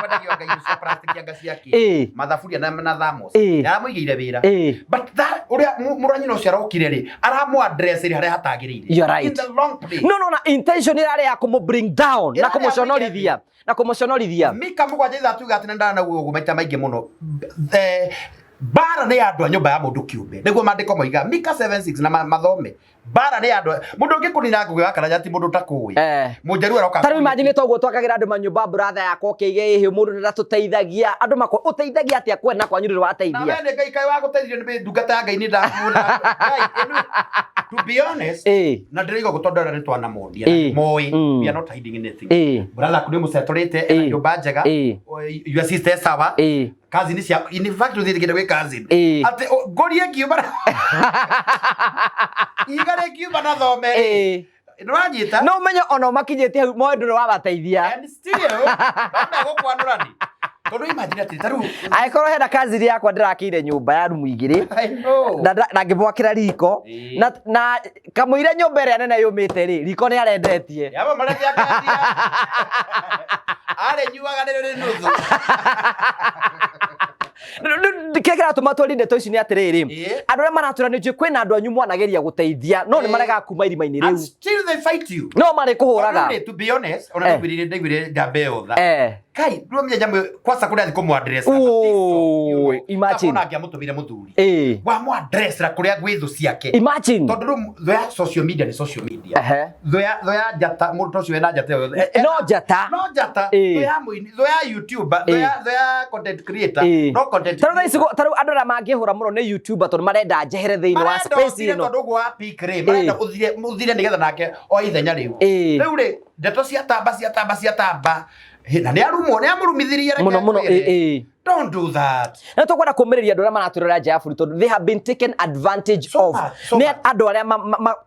Kwendagio anga irio cia plastic, anga cia kĩ. Ĩĩ. Mathaburia na thermos. Ĩĩ. Nĩaramũigĩire wĩra. Ĩĩ. But that ũrĩa mũranyina ũcio arokire rĩ, aramũ address rĩ harĩa hatagĩrĩire. You are right. In the wrong place. No, na intention ĩrarĩ ya kũmũ bring down na Ĩrarĩ ya kũmũconorithia, na kũmũconorithia. Mika 7:3 uga atĩ nĩndanauga ũguo maita maingĩ mũno. Mbara nĩ ya andũ a nyũmba ya mũndũ kĩũmbe, nĩguo maandĩko moiga. Mika 7:6 na mathome. Mbara nĩ ya andũ, mũndũ ũngĩ kũnina Ngũgĩ wa Karanja ti mũndũ ũtakũĩ. Mũnjaruo aroka Ta rĩu imagine toguo twakagĩra andũ manyũmba, brother yakwa ũkĩige ĩhĩ, mũndũ ndatũteithagia, andũ makwa ũteithagia atĩa kwena kwanyu rĩrĩ Na wateithia? we nĩ Ngai kaĩ wagũteithirio nĩ ndungata ya Ngai nĩ ndakuona. Ngai, ĩno, to be honest, Ĩĩ. na ndĩraiga ũguo tondũ arĩa nĩ twanamonia, Ĩĩ. moĩ, we are not hiding anything. Ĩĩ. Brother aku nĩ mũcetorĩte, ena Ĩĩ. nyũmba njega. Ĩĩ. Your sister e sawa. Ĩĩ. Cousin cia, in fact ũthiĩte nginya gwĩ cousin. Ĩĩ. Atĩ ngũrie ngiuma ihiga rĩngiuma na thome. Ĩĩ. Nĩwanyita? No ũmenye ona ũmakinyĩtie hau moĩ ndũrĩ wabateithia. And still, no megũkwanũrani. Tondũ imagine atĩ ta rĩu Angĩkorwo hena cousin yakwa ndĩrakĩire nyũmba ya rumu igĩrĩ, I know. na ngĩmwakĩra riko, Ĩĩ. na kamũira nyũmba ĩrĩa nene yũmĩte rĩ, riko nĩ arendetie. Yaba maretia akendia. Arĩnyuaga rĩrĩ rĩ nuthu. Kĩrĩa kĩratũma twarie ndeto ici nĩ atĩrĩrĩ, Ĩĩ. andũ arĩa maratwĩra nĩ njũĩ kwĩna andũ anyu mwanageria gũteithia no nĩ Ĩĩ. maregaga kuma irima-inĩ And rĩu, still they fight you. no marĩ kũhũraga. Tondũ rĩ, to be honest, ona ndaiguire njamba ĩyo tha. Kai, ndũramenya nyamũ ĩyo, kwanza kũrĩa athiĩ kũmũ-address na Oi, imagine. Ona angĩamũtũmire mũthuri. Ĩĩ. Wamũ-address-ra kũrĩa gwĩ thũ ciake. Imagine. Tondũ rĩu thũ ya social media nĩ social media. Ehe. Thũ ya njata, mũndũ ta ũcio wena njata ĩyo. No njata. No njata. Ĩĩ. Thũ ya mũini, thũ ya YouTuber, thũ ya content creator. Ĩĩ. No content Tarĩu thaa ici tarĩu andũ arĩa mangĩhũra mũno nĩ YouTuber tondũ marenda njehere thĩinĩ wa Marenda space ũthire ĩno. tondũ ũguo wa pick rĩ, marenda ũthire nĩgetha nake oe ithenya rĩu. Ĩĩ. Rĩu rĩ, ndeto ciatamba ciatamba ciatamba. Hĩ, na nĩarumwo, nĩamũrumithirie reke Mũno mũno, ngwĩre. ĩĩ, ĩĩ. Don't do that. Na tũkwenda kũmĩrĩria andũ arĩa maratwĩrora nja ya bũrũri tondũ they have been taken advantage So of much, so nĩ much. andũ arĩa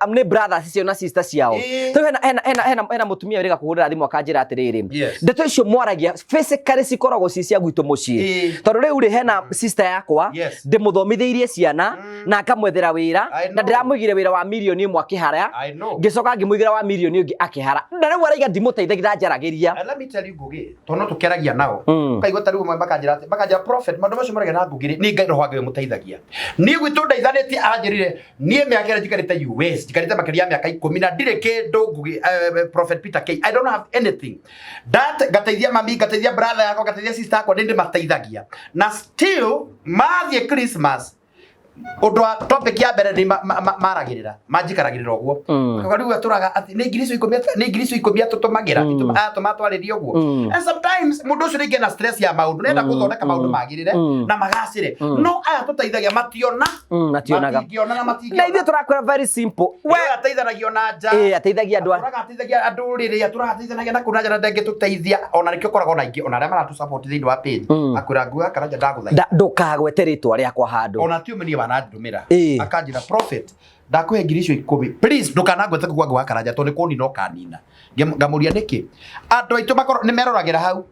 nĩ brothers icio na sister ciao. Ĩĩ. Tarĩu hena mũtumia wĩrĩga kũhũrĩra thimũ akanjĩra atĩrĩrĩ, Yes. ndeto icio mwaragia physically cikoragwo ci cia gwitũ mũciĩ. Ĩĩ. Tondũ rĩu rĩ, hena sister yakwa Yes. ndĩmũthomithĩirie ciana na ngamwethera wĩra, I na know. ndĩramũigire wĩra wa mirioni 1 akĩhara, I know. ngĩcoka ngĩmũigĩra wa mirioni ĩngĩ akĩhara, na rĩu araiga ndimũteithagia, ndanjaragĩria. And let me tell you Ngugi, tondũ no tũkĩaragia nao, ũkaigua ta rĩu amwe makanjĩra atĩ, makanjĩra prophet, maũndũ macio maragia na Ngugi rĩ, nĩ Ngai roho wa Ngai ũmũteithagia. Niĩ gwitũ ndeithanĩtie, aranjĩrire niĩ mĩaka ĩrĩa njikarĩte US, njikarĩte makĩria ya mĩaka 10 na ndirĩ kĩndũ Ngugi, Prophet Peter K, I don't have anything. That ngateithia mami, ngateithia brother yakwa, ngateithia sister yakwa, nĩ ndĩmateithagia. Na still mathiĩ Christmas, ũndũ wa topic ya mbere nĩ maragĩrĩra, manjikaragĩrĩra ũguo. Akauga rĩu atũraga atĩ nĩ ngiri icio ikũmi nĩ ngiri icio ikũmi atũtũmagĩra, atũma atwarĩrie ũguo. And sometimes mũndũ ũcio rĩngĩ ena stress ya maũndũ, nĩenda gũthondeka maũndũ magĩrĩre na magacĩre. No aya tũteithagia mationa, Mationaga. matingĩona na Na matingĩona. ithuĩ tũrakwĩra very simple. We ateithanagio na nja. Ĩĩ, ateithagia andũ Atũraga ateithagia andũ rĩrĩ, atũraga ateithanagia na kũu na nja na ndangĩtũteithia. Ona nĩkĩo ũkoraga ona aingĩ, ona arĩa maratũ support thĩinĩ wa page, akwĩra Ngugi wa Karanja ndagũthaitha. Ndũkagwete rĩtwa rĩakwa handũ. Ona ti ũmenie wa Wanandũmĩra. Ĩĩ. Akanjĩra, "Prophet, ndakũhe ngiri icio 10, please ndũkanangwete kũu kwa Karanja tondũ nĩ kũnina ũkanina." Ngamũria nĩkĩ andũ aitũ makorwo nĩ meroragĩra hau,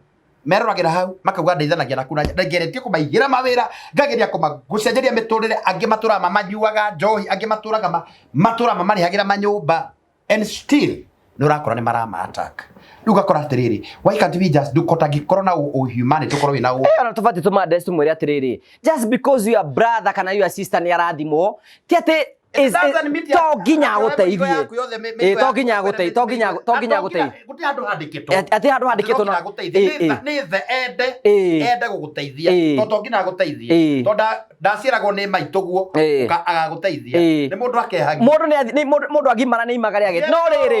meroragĩra hau makauga ndeithanagia naku na ngeretie kũmaigĩra mawĩra, ngageria kũmagucenjeria mĩtũrĩre. Angĩ matũraga mamanyuaga njohi, angĩ matũraga matũraga mamarĩhagĩra manyũmba, and still nĩ ũrakora nĩ marama attack. Rĩu ũgakora atĩrĩrĩ, why can't we just do kotangĩkorwo na humanity, ũkorwo wĩna Ona tũbatiĩ tũma tũmwĩre atĩrĩrĩ, just because your brother kana your sister nĩ arathimwo, ti atĩ to nginya agũteithie. Ĩ, to nginya agũteithie, to nginya agũteithie. Gũtirĩ handũ handĩkĩtwo. Atĩ handũ handĩkĩtwo no gũteithia. Nĩ the ende ende gũgũteithia, to nginya agũteithie, to ndaciaragwo nĩ maitũguo agagũteithia. Nĩ mũndũ akehagia. Mũndũ nĩ mũndũ agimara nĩ imaga rĩage, no rĩrĩ,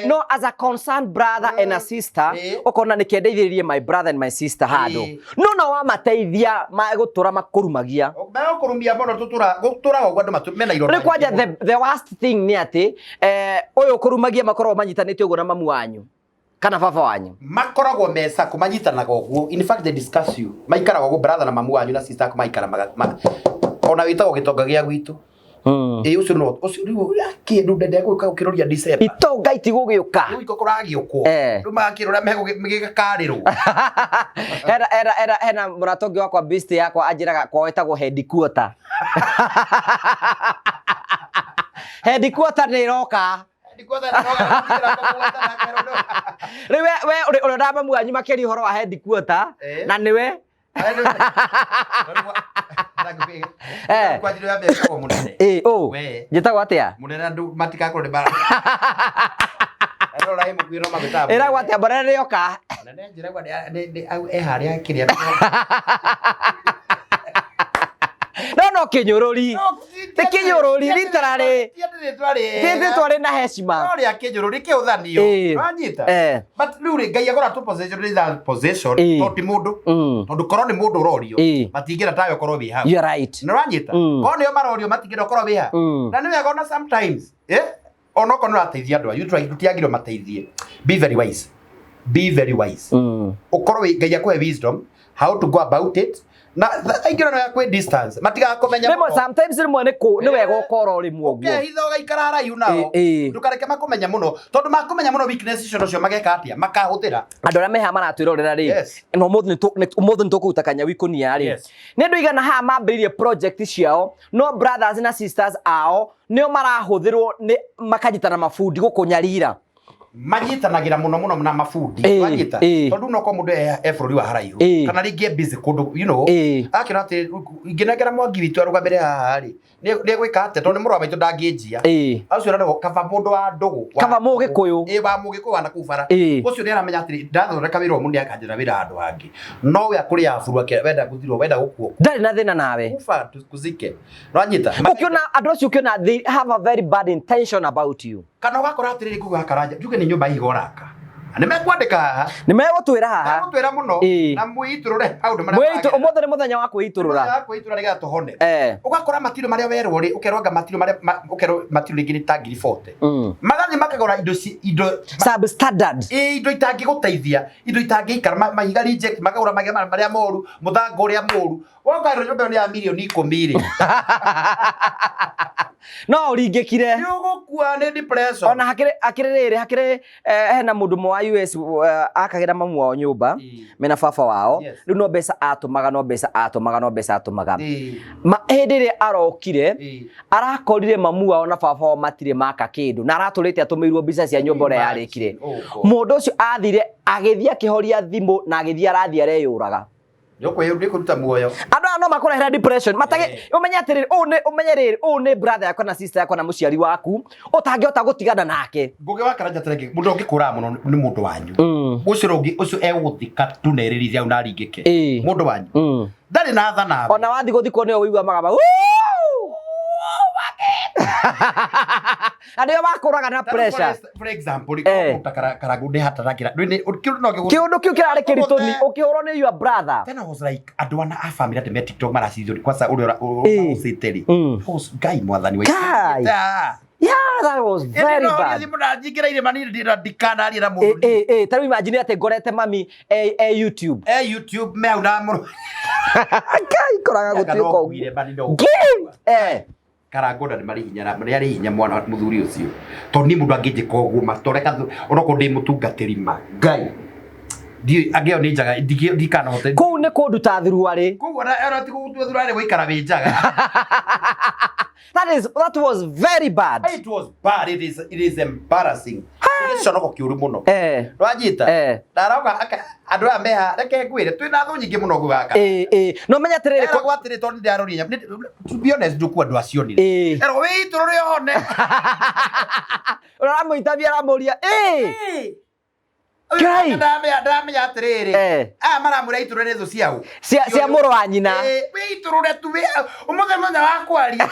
no as a concerned brother and a sister, ũkona nĩ kendeithĩrĩrie my brother and my sister handũ, no no wamateithia magũtũra makũrumagia. Megũkũrumia mũno, tũtũra gũtũraga ũguo andũ mena ironda. Rĩu kwanja the worst thing nĩ atĩ ũyũ ũkũrumagia makoragwo manyitanĩte ũguo na mamu wanyu kana baba wanyu. Makoragwo mesa kũmanyitanaga ũguo. In fact, they discuss you, maikaraga ũguo, brother na mamu wanyu na sister aku maikara ona wĩtagwo gĩtonga gĩa gwitũ. Ĩ, ũcio no ũcio rĩu kĩndũ ndende gũka ũkĩroria December. Itonga itigũgĩũka. Rĩu iko kũragĩũkwo. Rĩu magakĩrora megũgĩkarĩrwo. Hena mũrata ũngĩ wakwa, best yakwa, anjĩraga kwao ĩtagwo headquarter. Headquarter nĩ ĩroka. Rĩu we ũrĩa ũrĩa mamu wanyu makĩria ũhoro wa headquarter na nĩwe. Kwanjĩrĩo ya mbere mũnene. Ĩ, ũ We. Njĩtagwo atĩa? Mũnene, andũ matigakorwo nĩ mara Rora ĩ mũkuĩ no magwĩtaga. Ĩragwo atĩa mbora nĩyoka? Mũnene njĩragwo e harĩa kĩrĩa. No kĩnyũrũri. Nĩ kĩnyũrũri literally. Ti rĩtwa rĩna heshima. No rĩa kĩnyũrũri kĩhũthanio. Wanyita? Eh. But rĩu rĩ, Ngai agora tũ position nĩ that position, to ti mũndũ. Tondũ korwo nĩ mũndũ ũrorio, matingĩra tawe ũkorwo wĩ hau. You are right. Nĩ ũranyita? Korwo nĩo marorio, matingĩra ũkorwo wĩ hau. Na nĩ wega ona sometimes, onokorwo nĩ ũrateithia andũ ayu, tũtiagĩrĩirwo mateithie. Be very wise. Be very wise. Ũkorwo wĩ Ngai akũhe wisdom how to go about it, na aingĩ no ya kwĩ distance matigakũmenya. Rĩmwe sometimes rĩmwe nĩ kũ nĩ wega ũkorwo rĩmwe ũguo. Ũkehitha ũgaikara haraihu nao. Ndũkareke makũmenya mũno, tondũ makũmenya mũno, weakness icio nocio mageka atĩa, makahũthĩra. Andũ arĩa meha maratwĩrorera rĩ, na ũmũthĩ nĩ tũkũruta kanyau ikũnia rĩ, nĩ andũ igana haha mambĩrĩirie project ciao, no brothers na sisters ao nĩo marahũthĩrwo nĩ makanyitana mabundi gũkũ nyarira. Manyitanagĩra mũno mũno na mabundi. Wanyita? Tondũ no korwo mũndũ e bũrũri wa haraihu, kana rĩngĩ e busy kũndũ, akĩona atĩ ingĩnengera Mwangi witũ arũgamĩre haha rĩ, nĩ egwĩka atĩa? Tondũ nĩ mũrũ wa maitũ, ndangĩnjia. Acio na kaba mũndũ wa ndũgũ Kaba Mũgĩkũyũ. Ĩ, wa Mũgĩkũyũ wa nakũu bara. Ũcio nĩ aramenya atĩrĩ, ndathondeka wĩra ũmwe nĩ akanjĩra wĩra handũ hangĩ, no we akũrĩa buru ake wenda gũthirwo, wenda gũkuo. Ndarĩ na thĩna nawe. Kufa kuzike, nwanyita? Ũkĩona andũ acio, ũkĩona they have a very bad intention about you. Kana ũgakora atĩrĩrĩ, kuga Karanja njuge nĩ nyũmba ihiga ũraka, nĩ mekwandĩka haha. Nĩ megũtwĩra haha. Megũtwĩra mũno. Na mwĩitũrũre maũndũ marĩa Mwĩitũ, ũmũthĩ nĩ mũthenya wa kwĩitũrũra. Mũthenya wa kwĩitũrũra nĩgetha tũhone. Ũgakora matirio marĩa werwo rĩ, ũkerwo anga matirio marĩa ũkerwo matirio rĩngĩ nĩ ta ngiri 40, magathiĩ makagũra indo indo Substandard. Ĩ, indo itangĩgũteithia, indo itangĩikara, mahiga reject, makagũra mahiga marĩa moru, mũthanga ũrĩa mũru. Woka nyũmba ĩyo nĩ ya mirioni 10 rĩ, No ũringĩkire. Nĩ ũgũkua nĩ depression. Ona hakĩrĩ rĩrĩ, hakĩrĩ hena mũndũ ũmwe wa US akagĩra mamu wao nyũmba mena baba wao. Rĩu no mbeca atũmaga, no mbeca atũmaga, no mbeca atũmaga. Ma hĩndĩ ĩrĩa arokire, arakorire mamu wao na baba wao matirĩ maka kĩndũ, na aratũrĩte atũmĩirwo mbica cia nyũmba ũrĩa yarĩkire. Oh God. Mũndũ ũcio athire agĩthiĩ akĩhoria thimũ na agĩthiĩ arathiĩ areyũraga. Nĩ ũkwĩruta muoyo. Andũ aya no makũrehera depression matage. Ũmenye atĩrĩrĩ, ũũ nĩ ũmenye rĩrĩ, ũũ nĩ brother yakwa na sister yakwa na mũciari waku ũtangĩhota gũtigana nake. Ngũgĩ wa Karanja tarĩngĩ mũndũ ũngĩkũraga mũno nĩ mũndũ wanyu. Ũcio ũngĩ ũcio egũgũthika tu na ĩrĩrithia au na aringĩke. Mũndũ wanyu ndarĩ na tha nawe. Ona wathi gũthikwo nĩwe ũigua magamba "Wuu!" Na nĩo makũraga na pressure. For example, ta Karangũ ndĩ hataragĩra kĩũndũ no gĩgũ Kĩũndũ kĩu kĩrarĩ kĩritũ ni ũkĩhũrwo nĩ your brother. Then I was like, andũ ana a family atĩ me TikTok maracithio kwanza ũrĩa ũrĩa ũcĩte rĩ. Ngai mwathani wa Kai. Ah. Yeah, that was very bad. Thimũ na nyingĩra irĩma niĩ ndĩra ndikanarie na Eh, mũndũ. eh, eh, ta rĩu imagine atĩ ngorete mami e YouTube. Eh YouTube me hau na mũrũ. Ngai koraga Anga gũtuĩka no ũguo. nguire mani no. Ngai! Eh. Karangona nĩ marĩ hinya na nĩ arĩ hinya mwana mũthuri ũcio. Tondũ niĩ mũndũ angĩnjĩka ũguo ma toreka onokorwo ndĩ mũtungatĩri ma. Ngai. Ndiũĩ angĩo nĩ njaga ndikanahote. Kũu nĩ kũnduta thuruarĩ. Koguo ona ti gũgũtua thurarĩ gũikara wĩ njaga. That was very bad. It was bad. It is embarrassing. Nĩ gĩconoko kĩũru mũno. Eh. Ndwanyita? Eh. Ndaroka andũ aya meha reke ngwĩre twĩna thũ nyingĩ mũno gwaka. Eh, eh. No menya atĩrĩrĩ Eragwo atĩrĩ tondũ nĩndĩraroria nyamũ. To be honest ndũkuo andũ acio nire. Eh. Eragwo wĩitũrũre ũhone. Ũramũitabia aramũria eh. Ngai. Ndamenya atĩrĩrĩ. Eh. Aya maramwĩra itũrũre nĩ thũ ciao. Cia mũrũ wa nyina. Eh, wĩitũrũre tu ũmũthĩ mũthenya wa kwaria.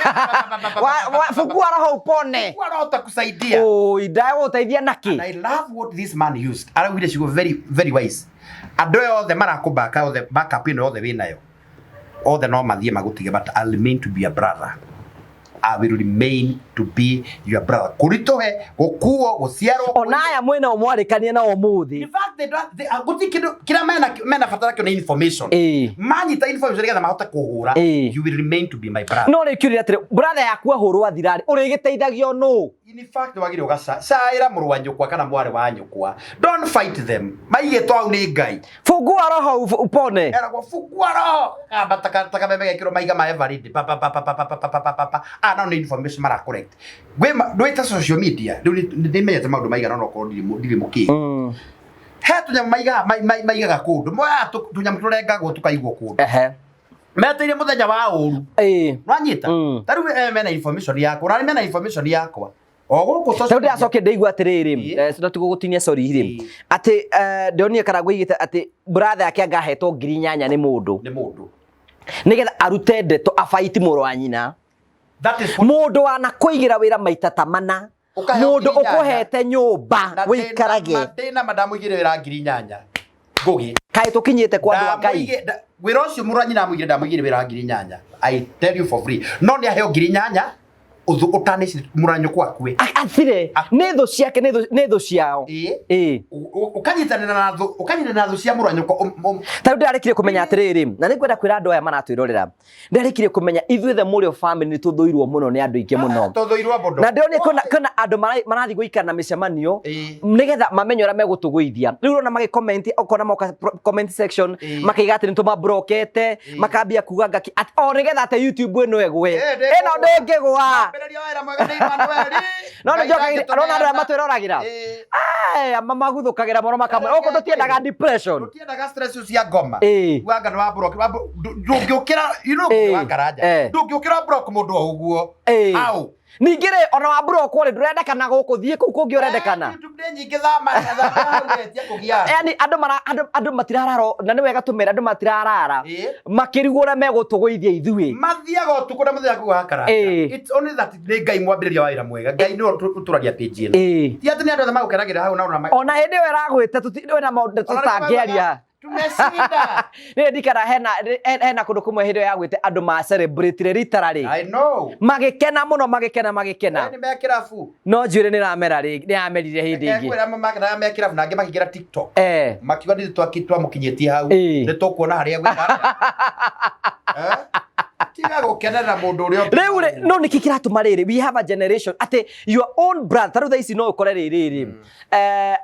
Fungua roho upone. Fungua roho utakusaidia. Oi, ndagũteithia nakĩ? And I love what this man used. Araugire ciugo very very wise. Andũ aya othe marakũbaka othe backup ĩno yothe wĩnayo. Othe no mathiĩ magũtige but I'll remain to be a brother. I will remain to be your brother. Kũritũhe, gũkuo, gũciarwo. Ona aya mwĩna mwarĩkania nao ũmũthĩ. In fact, they don't, they, gũtirĩ kĩndũ kĩrĩa mena bata nakĩo nĩ information. Ĩĩ. Manyita information nĩgetha mahote kũhũra. Ĩĩ. You will remain to be my brother. No rĩu kĩũria atĩrĩ, brother yaku ahũrwo athirarĩ, ũrĩgĩteithagio nũ? In fact wagire ugacaĩra mũrũ wa nyũkwa kana mwarĩ wa nyũkwa. Don't fight them. Maigĩtwo hau nĩ Ngai. Fungua roho upone. Eragwo fungua roho. Kamba taka mbembe gekĩrwo maiga ma Eveready. Pa pa pa pa pa pa pa pa pa pa pa. Ah no nĩ information mara correct. Gwĩ ndwĩta social media. Rĩu nĩ menyete maũndũ maigana ona okorwo ndirĩ mũkĩgu. He tũnyamũ maigaga maigaga kũndũ. Moyaga tũnyamũ tũrengagwo tũkaigwo kũndũ. Ehe. Meteire mũthenya wa ũru. Ĩĩ. Nwanyita? Ta rĩu mena information yakwa. Na mena information yakwa. O gũkũ Tondũ social media. ndĩracokia ndĩigua atĩrĩrĩ, Ĩĩ. na tũgũgũtinia sorry rĩ, Ĩĩ. atĩ ndĩronire Karangũ aigĩte atĩ brother yake anga ahetwo 8,000 nĩ mũndũ. Nĩ mũndũ. Nĩgetha arute ndeto abaiti mũrũ wa nyina. That is what Mũndũ wanakũigĩra wĩra maita ta mana. Ũkaheo Mũndũ 8,000. ũkũhete nyũmba Na wĩikarage. ndĩna ma ndamũigĩre wĩra 8,000. Ngũgĩ. Kaĩ tũkinyĩte kwa andũ a Ngai. Wĩra ũcio mũrũ wa nyina amũigĩre ndamũigĩre wĩra wa 8,000. I tell you for free. No nĩ aheo 8,000 ũthũ ũtanĩci mũrũ wa nyũkwa akue. Athire. Nĩ thũ ciake, nĩ thũ ciao. Ĩĩ. Ĩĩ. Ũkanyitanĩra na thũ, ũkanyitanĩra na thũ cia mũrũ wa nyũkwa. Ta rĩu ndĩrarĩkirie kũmenya atĩrĩrĩ, na nĩngwenda kwĩra andũ aya maratwĩrorera, ndĩrarĩkirie kũmenya ithuĩ the Mũrĩo family nĩ tũthũirwo mũno nĩ andũ aingĩ mũno. Tũthũirwo mũno. Na ndĩronire kwĩna andũ marathiĩ gũikara na mĩcemanio Ĩĩ. nĩgetha mamenye ũrĩa megũtũgũithia. Rĩu ũrona magĩ comment, ũkona moka comment section, Ĩĩ. makaiga atĩ nĩtũmabrokete, Ĩĩ. makambia kuga ngaki atĩ o nĩgetha atĩ YouTube ĩno ĩgwe. Ĩĩ, Ĩno ndĩkũgwa. ndĩngĩgwa. Mwambĩrĩria wa wĩra mwega nĩ Emmanuel. No Ngai nĩnjokagĩria, ũrona andũ aya ndangĩtũneana. matwĩroragĩra. Ĩĩ. Aya mamaguthũkagĩra mũno makamwĩra gũkũ tũtiendaga depression. Tũtiendaga stress cia ngoma. Ĩĩ. Wanga nĩ wa block. Ndũngĩũkĩra, you know, Ĩĩ. wa ngaraja. Eh. Ndũngĩũkĩra block mũndũ o ũguo. Ĩĩ. Au. Ningĩ rĩ ona wa block rĩ ndũrendekana gũkũ thiĩ kũu kũngĩ ũrendekana. YouTube nĩ nyingĩ thama thama wetia kũgia. Yani andũ mara andũ matirarara na nĩ wega tũmere andũ matirarara Ĩĩ. makĩrigwo ũrĩa megũtũgũithia ithuĩ. Mathiaga ũtukũ na mũthenya kũu wa karanja. Ĩĩ. It's only that nĩ Ngai mwambĩrĩria wa wĩra mwega. Ngai nĩwe ũtũragia page ĩno. Ĩĩ. Ti atĩ nĩ andũ othe magũkenagĩra hau na ona Ona hĩndĩ ĩyo ĩragwĩte wĩna maũndũ tũtangĩaria. Tumeshinda. Nĩ ndikana hena kũndũ kũmwe hĩndĩ ĩyo yagwĩte andũ ma celebrate literally. I know. Magĩkena mũno magĩkena magĩkena. Nĩ me kĩrabu. No njuĩrĩ nĩ ĩramera rĩngĩ nĩ yamerire hĩndĩ ĩngĩ. Kwĩra makenaga me kĩrabu na angĩ makĩingĩra TikTok. Eh. Makiuga nĩ twamũkinyĩtie hau. Ĩĩ. Nĩ tũkuona harĩa egwĩka. Eh? Tiga gũkenerera mũndũ ũrĩa ũngĩ. Rĩu rĩ no nĩkĩ kĩratũma rĩrĩ we have a generation atĩ your own brother tarĩu thaa ici no ũkore rĩrĩ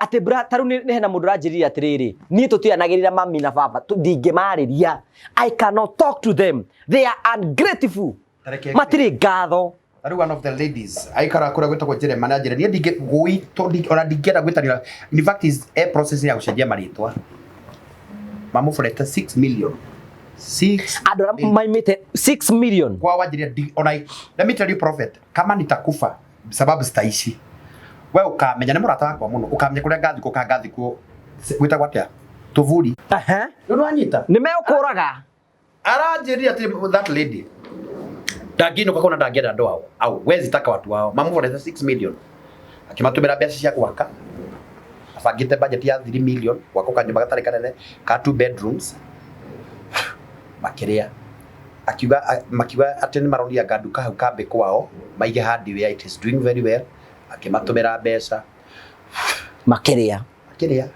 atĩ tarĩu nĩ hena mũndũ ũranjĩrire atĩrĩrĩ niĩ tũtianagĩrĩra mami na baba ndingĩmarĩria I cannot talk to them, they are ungrateful, Tareke matirĩ ngatho. Tarĩu one of the ladies aikara kũrĩa gwĩtagwo Jeremani anjĩra niĩ ndingĩ gwitũ ona ndingĩenda gwĩtanĩra. In fact is a process ya gũcenjia marĩtwa. Mamũborete 6 million. 6 Andũ arĩa maimĩte 6 million. Kwa wanjĩra ona let me tell you prophet, kama nitakufa sababu sitaishi. We ukamenya nĩ mũrata wakwa mũno, ukamenya kũrĩa ngathikwo kana ngathikwo gwĩtagwo atĩa? Tũburi. Aha. Rĩu nĩwanyita? Nĩ megũkũraga. Aranjĩrire atĩ that lady ndangĩinũka kũna ndangĩenda andũ ao hawezi taka watu wao mamũborete 6 million akĩmatũmĩra mbeca cia gwaka abangĩte budget ya 3 million gwaka kanyũmba gatarĩ kanene ka 2 bedrooms makĩrĩa. Akiuga makiuga atĩ nĩ maronia nduka hau kambĩ kwao maige hardware, it is doing very well. Akĩmatũmĩra mbeca. Makĩrĩa. Akĩrĩa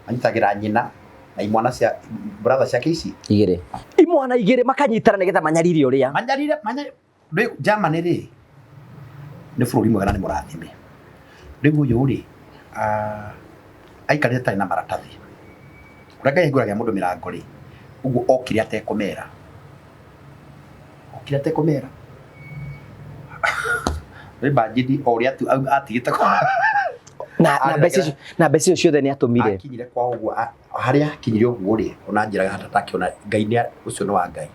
anyitagĩra nyina na imwana cia brother ciake ici igĩrĩ, imwana igĩrĩ makanyitana nĩgetha manyarire ũrĩa manyarire rĩu Germany rĩ nĩ bũrũri mwega na nĩ mũrathime. Rĩu ũyũ rĩ aikarĩte atarĩ na maratathi. Ũrĩa Ngai ahingũragĩra mũndũ mĩrango rĩ, ũguo okire atekũmera, okire atekũmera. Rĩ imagine o ũrĩa atigĩte na mbeca icio, na mbeca icio ciothe nĩ atũmire. Akinyire kwao ũguo, harĩa akinyire ũguo rĩ, ona njĩraga hatatakĩona Ngai nĩ ũcio nĩ wa Ngai.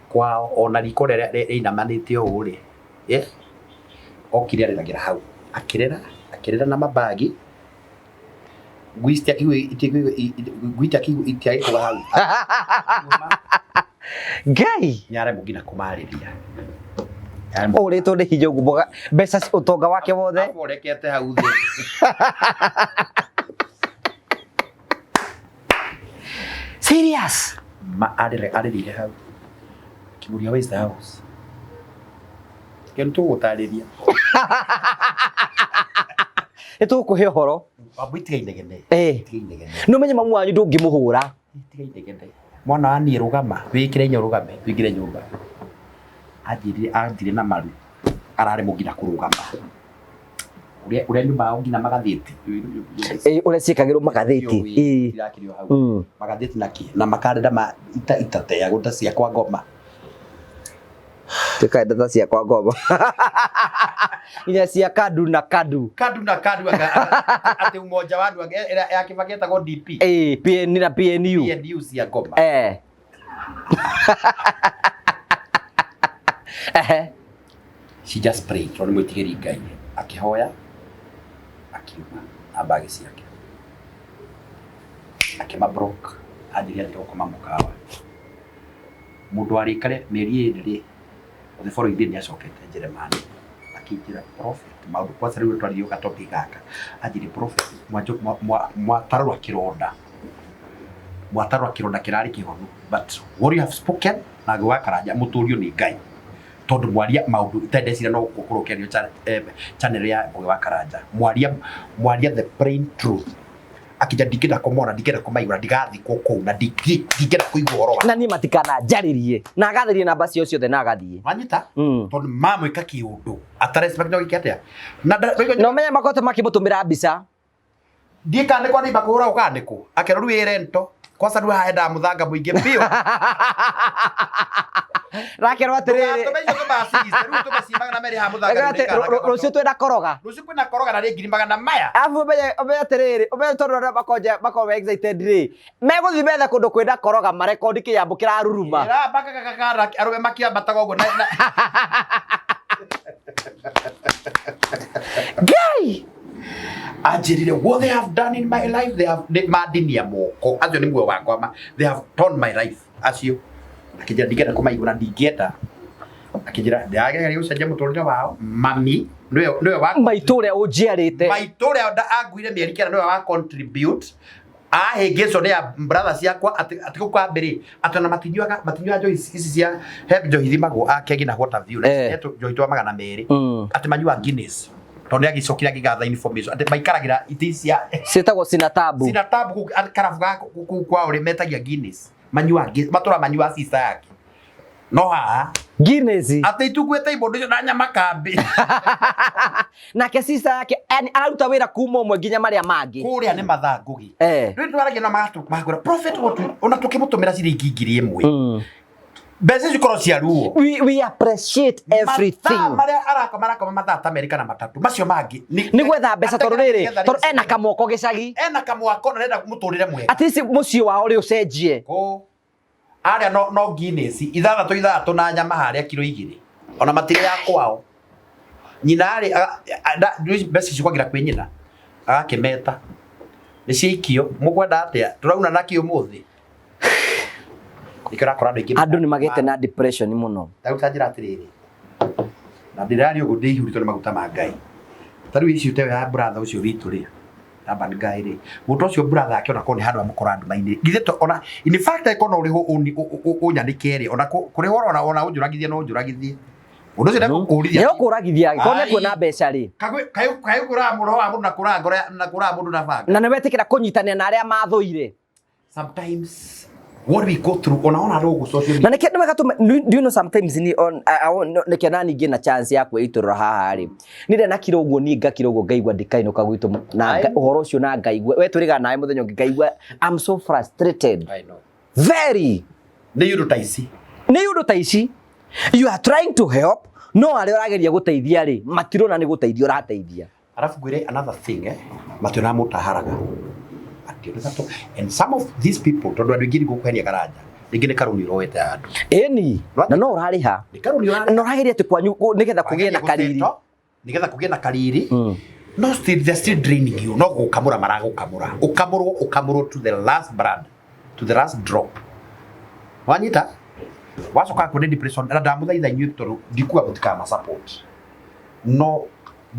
Kwao ona riko rĩrĩa rĩinamanĩte ũũ rĩ, okire arĩragĩra hau, akĩrĩra akĩrĩra na mabagi, ngui itiakĩigua itiagĩkũga hau. Ngai. Nĩ aremwo nginya kũmarĩria. Ũrĩtwo nĩ hinya ũguo mboga mbeca ũtonga wake wothe. Aborekete hau thĩ. Serious. Ma arĩrĩire hau. Akĩmũria, "Where is the house?" Kĩndũ tũgũtarĩria. Nĩ tũgũkũhe ũhoro. Wambui, tiga inegene. Tiga inegene. Nĩ ũmenye mamu wanyu ndũngĩmũhũra. Tiga inegene. Mwana wa niĩ, rũgama, wĩkĩre inya, ũrũgame, tũingĩre nyũmba. Anjĩrire anjire na maru, araremwo nginya kũrũgama. Ũrĩa nyũmba yao nginya magathĩti. Ũrĩa ciĩkagĩrwo magathĩti. Irakĩrĩ o hau. Magathĩti na kĩ na makarenda ma itateagwo ta cia kwa ngoma. Tuĩka ta cia kwa ngoma. Nginya cia kadu na kadu. Kadu na kadu atĩ umoja wa andũ ĩrĩa ya Kibaki etagwo DP. PN na PNU. PNU cia ngoma. Ehe. She just prayed tondũ nĩ mwĩtigĩri Ngai. Akĩhoya, akiuma na mbagi ciake. Akĩma block, anjĩrire athiĩ gũkoma mũkawa. Mũndũ warĩkare mĩeri 2 rĩ, the following day nĩ acokete Njĩrĩmani. Akĩnjĩra, "Prophet," maũndũ kwanza rĩu twaririe ga topic gaka. Anjĩrire, "Prophet, mwatarũra kĩronda. Mwatarũra kĩronda kĩrarĩ kĩhonu. But what you have spoken na Ngũgĩ wa Karanja mũtũrio nĩ Ngai. Tondũ mwaria maũndũ itendecire no gũkorwo ũkĩario channel ya Ngũgĩ wa Karanja. Mwaria the plain truth." Akĩnja ndingĩenda kũmona, ndingĩenda kũmaigua, ndigathikwo kũu na ndingĩenda kũigua ũhoro wa. Na niĩ matikananjarĩrie. Na agathĩrie namba ciao ciothe na agathiĩ. Wanyita? Tondũ mamwĩka kĩũndũ atarespect no gĩke atĩa? Na Na ũmenye makote makĩmũtũmĩra mbica. Ndiĩ kana nĩ kwa neighbor kũhũra kana nĩ kũ. Akerwo rĩu ĩ rento. Kwanza rĩu haha hendaga mũthanga mũingĩ biũ. Rakerwo atĩrĩrĩ. Ndũgatũme icio tũmacice, rĩu tũmaci 200 haha mũthanga Rakerwo rĩu atĩ rũciũ twĩna koroga. Rũciũ kwĩna koroga na rĩ ngiri magana maya. Arabu ũmenye atĩrĩrĩ, ũmenye tondũ arĩa makonja makorwo me excited rĩ, megũthiĩ methe kũndũ kwĩna koroga marekondi kĩyambũ kĩraruruma. Ĩra bakakakakara arũme makĩambataga ũguo na Ngai! Anjĩrire, "What they have done in my life, they have mandinia moko acio nĩ muoyo wakwa ma they have torn my life acio." Akĩnjĩra ndingĩenda kũmaigua na ndingĩenda. Akĩnjĩra ndĩrageria gũcenjia mũtũrĩre wao. Mami nĩwe wa Maitũ ũrĩa ũnjiarĩte. Maitũ ũrĩa anguire mĩeri 9 nĩwe wa contribute ahĩngĩcwo nĩ ya brother ciakwa atĩ kũu kambĩ atĩ ona matinyuaga njohi ici cia he njohi ithimagwo akegi na what have you, he njohi twa 200, atĩ manyuaga Guinness tondũ nĩ agĩcokire akĩgatha information atĩ maikaragĩra itĩ cia Ciĩtagwo sinatabu. Sina tabu kũu karabu ga kũu kwao rĩ metagia Guinness, manyuaga matũra manyuaga sister yake no haha Guinness. Atĩ itukuĩte ibũndũ icio na nyama kambĩ. Nake sister yake yani araruta wĩra kuma ũmwe nginya marĩa mangĩ. Kũrĩa nĩ mathangũgi. Rĩu twaragia na magakũra, "Prophet, what ona tũkĩmũtũmĩra ciringi 1000, mbeca icio ikorwo cia ruo." We appreciate everything. Mathaa marĩa arakoma, arakoma mathaa ta 2 kana 3, macio mangĩ nĩ gwetha mbeca tondũ rĩrĩ, tondũ ena kamwako gĩcagi. Ena kamwako na arenda mũtũrĩre mwega. At least mũciĩ wao rĩ ũcenjie. Kũ arĩa no Guinness ithathatũ ithathatũ na nyama harĩa kiro 2, ona matirĩ ya kwao. Nyina arĩ mbeca icio kwagira kwĩ nyina agakĩmeta nĩ ciaikio, mũkwenda atĩa, tũrauna na kĩ ũmũthĩ? Nĩkĩo ũrakora andũ aingĩ Andũ nĩ magĩte na depression mũno. Tarĩu ta njĩra atĩrĩrĩ, na ndĩraria ũguo ndĩihũrĩtwo nĩ maguta ma Ngai. Ta rĩu issue ta ĩyo ya brother ũcio witũ rĩ, Urban guy rĩ, mũndũ ũcio brother ake ona korwo nĩ handũ amũkora nduma-inĩ, githĩ to ona in fact angĩkorwo no ũrĩhwo ũnyanĩke rĩ, ona kũrĩhwo ona ũnjũragithie no ũnjũragithie. Mũndũ ũcio ndekũkũrithia. Nĩekũragithia angĩkorwo nĩekuona mbeca rĩ. Kaĩ ũkũraga mũroho wa mũndũ na kũraga ngoro na kũraga mũndũ na banga. Na nĩwetĩkĩra kũnyitanĩra na arĩa mathũire. Sometimes what we go through ona ona rũgũ social Na nĩkĩo nĩwega tũme, do you know sometimes ni on nĩkĩo nani ngĩ na chance ya kwĩitũrũra haha rĩ. Nĩ ndanakira ũguo niĩ ngakira ũguo ngaigua ndikainũka gwitũ na ũhoro ũcio na ngaigua we tũrĩga nawe mũthenya ũngĩ ngaigua I'm so frustrated. I know. Very. Nĩ ũndũ ta ici. Nĩ ũndũ ta ici. You are trying to help no arĩa ũrageria gũteithia rĩ matirona nĩ gũteithia ũrateithia. Alafu ngwire another thing mationaga mũtaharaga. Mationaga to and some of these people tondu andu aingĩ nĩgũkũheria karanja rĩngĩ nĩ karũni ũroete handũ. Ĩni na no ũrarĩha. Nĩ karũni ũrarĩha. Na ũrageria atĩ kwanyu nĩgetha kũgĩe na kariri. Nĩgetha kũgĩe na kariri. No still they're still draining you. No gũkamũra maragũkamũra. Ũkamũrwo ũkamũrwo to the last brand, to the last drop. Wanyita? Wacoka kuona depression na ndamũthaitha inyuĩ tondũ ndikuga mũtikama support. No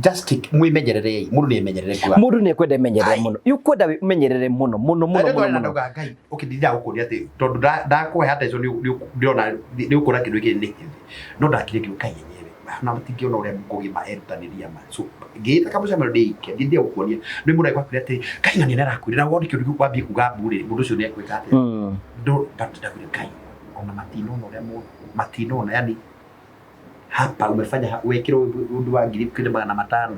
just take mwimenyererei mundu ni emenyerere ngua Mundu ni ekwenda emenyerere muno, ukwenda umenyerere muno muno muno muno muno. Ndauga Ngai ukindira gukuria ati tondu ndakuhe attention ndĩrona nĩ ũkuona kĩndũ gĩkĩ nĩ kĩthĩ no ndakire ngiuga Ngai yenyewe na matingĩona ũrĩa ngũgima erutanĩria ma so ngĩĩta kamũcemanio ndĩike ndithia gũkuonia nĩ mũndũ agĩkwĩra atĩ Ngai ng'ania nĩ arakwĩra na wone kĩndũ kĩu wambie kuga mbu rĩ mũndũ ũcio nĩ ekwĩka atĩa. No but ndakwĩra Ngai ona matinona ũrĩa mũndũ matinona yani hapa umefanya wekirwo undu wa 1500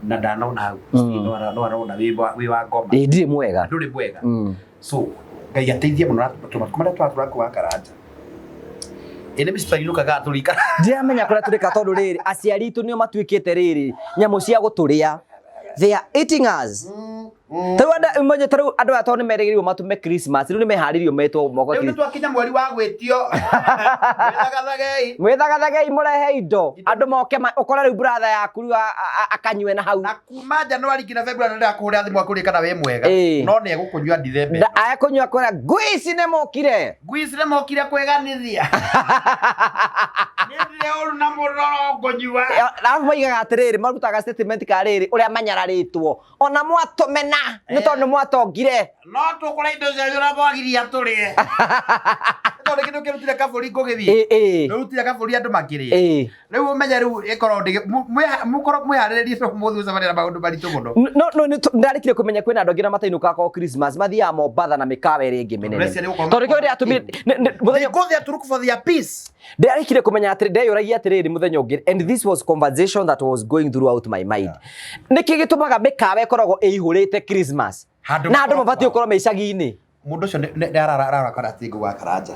na ndanona hau. No arona wi wa ngoma. Ĩ ndirĩ mwega. Ndũrĩ mwega. So Ngai ateithie mũno tũmatukũ marĩa tũratũra kũu Karanja. Ĩ nĩ mĩciĩ twainũkaga tũrikara. Ndiramenya kũrĩa tũrĩka tondũ rĩrĩ aciari itũ nĩo matuĩkĩte rĩrĩ nyamũ cia gũtũrĩa. They are eating us. Tarĩu andũ menye tarĩu andũ aya tondũ nĩmerĩgĩrĩirwo matũme Christmas rĩu nĩmeharĩirio metwo moko. Rĩu nĩtwakinya mweri wa gwĩtio. Mwĩthagathagei. Mwĩthagathagei mũrehe indo. Andũ moke ũkore rĩu brother yaku rĩu akanyue na hau. Na kuma January nginya February nĩndakũhũrĩra thimũ akũrie kana wĩ mwega. No nĩegũkũnyua December. Ekũnyua kwĩra ngui ici nĩmokire. Ngui ici nĩmokire kwĩganithia. Niĩ ndirĩ ũru na mũndũ ngũnyua. Arabu maigaga atĩrĩrĩ marutaga statement ka rĩrĩ ũrĩa manyararĩtwo. Ona mwatũmena nĩ tondũ nĩ mwatongire. No tũkũra indo cianyu na mwagiria tũrĩe. Tondũ kĩndũ kĩrutire kabũri ngũgĩthiĩ. Rutire kabũri andũ makĩrĩe. Rĩu ũmenye rĩu ĩkorwo mũkorwo mwĩharĩrĩrie tondũ mũthiĩ gũcemania na maũndũ maritũ mũno. No no ndarĩkire kũmenya kwĩna andũ angĩ na matainũkaga kwao Christmas mathiaga Mombatha na mĩkawa ĩrĩa ĩngĩ mĩnene. Tondũ nĩkĩo ndĩratũmire mũthenya They go there to look for their peace. Ndarĩkire kũmenya atĩrĩ ndeyũragia atĩrĩrĩ mũthenya ũngĩ and this was conversation that was going throughout my mind. Nĩkĩ gĩtũmaga mĩkawa ĩkoragwo ĩihũrĩte Christmas na andũ mabatiĩ gũkorwo me icagi-inĩ? Mũndũ ũcio nĩ ararakara atĩ ngũgwa Karanja.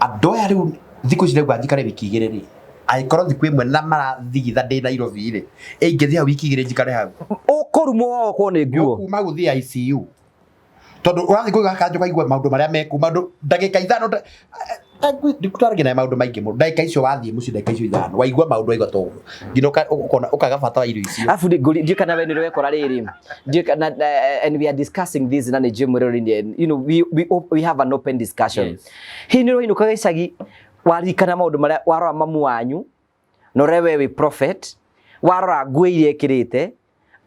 Andũ aya rĩu thikũ ici ndauga njikare wiki igĩrĩ rĩ, angĩkorwo thikũ ĩmwe na marathigitha ndĩ Nairobi rĩ, ingĩthiĩ hau wiki igĩrĩ njikare hau. Ũkũrumwo wokwo nĩ nguo. Ũkuma gũthiĩ ICU. Tondũ ũrathiĩ kũu Karanja ũkaigua maũndũ marĩa meku, maũndũ ndagĩka ithano ndikũtaragia na maũndũ maingĩ mũno. Ndagĩka icio wathiĩ mũciĩ ndagĩka icio ithano, waigua maũndũ waigua to nginya ũkona ũkaga bata wa irio icio. Alafu ndiũĩ kana we nĩ ũrekora rĩrĩ. Ndiũĩ kana and we are discussing this na nĩ njũĩ mwĩroreri you know we have an open discussion. Hihi nĩ ũrainũkaga icagi waririkana maũndũ marĩa warora mamu wanyu na ũrĩa we wĩ prophet warora nguo iria ĩkĩrĩte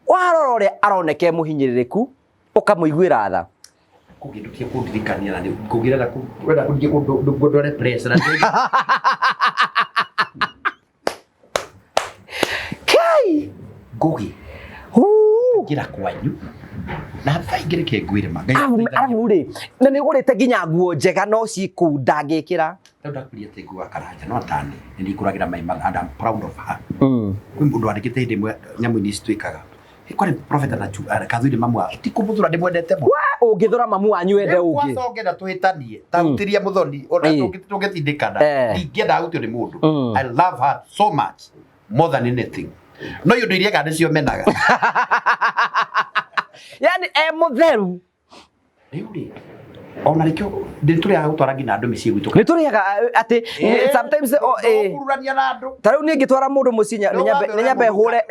warora ũrĩa aroneka e mũhinyĩrĩrĩku ũkamũiguĩra tha. Kũngĩndukia kũndirikania na kũngĩrenda wenda kũndikia kũndware press na Kai Ngugi njĩra kwanyu na thaa ingĩ reke ngwĩre ma Ngai Arabu rĩ na nĩ ũgũrĩte nginya nguo njega no cikũu ndangĩkĩra. Rĩu ndakwĩria atĩ nguo Karanja no atani nĩ ndikũragĩra my mother and I'm proud of her. Kwĩ mũndũ wandĩkĩte hĩndĩ ĩmwe nyamũ-inĩ ici twĩkaga kwani prophet kathuri mamu wa ti kũmũthũra ndĩmwendete mũno. Ũngĩthũra mamu wanyu wende ũngĩ. Kwanza ũngĩenda tũhĩtanie ta hutĩria mũthoni ona tũngĩtindĩkana ndingĩenda ahutio nĩ mũndũ. I love her so much more than anything. No iũndũ iria ekaga nĩcio menaga. Yani e mũtheru. Rĩu rĩ ona rĩkĩo nĩ tũrĩaga gũtwara nginya andũ mĩciĩ gwitũ. Nĩ tũrĩaga atĩ sometimes ũkururania na andũ. Ta rĩu niĩ ngĩtwara mũndũ mũciĩ nĩ nyambe hũre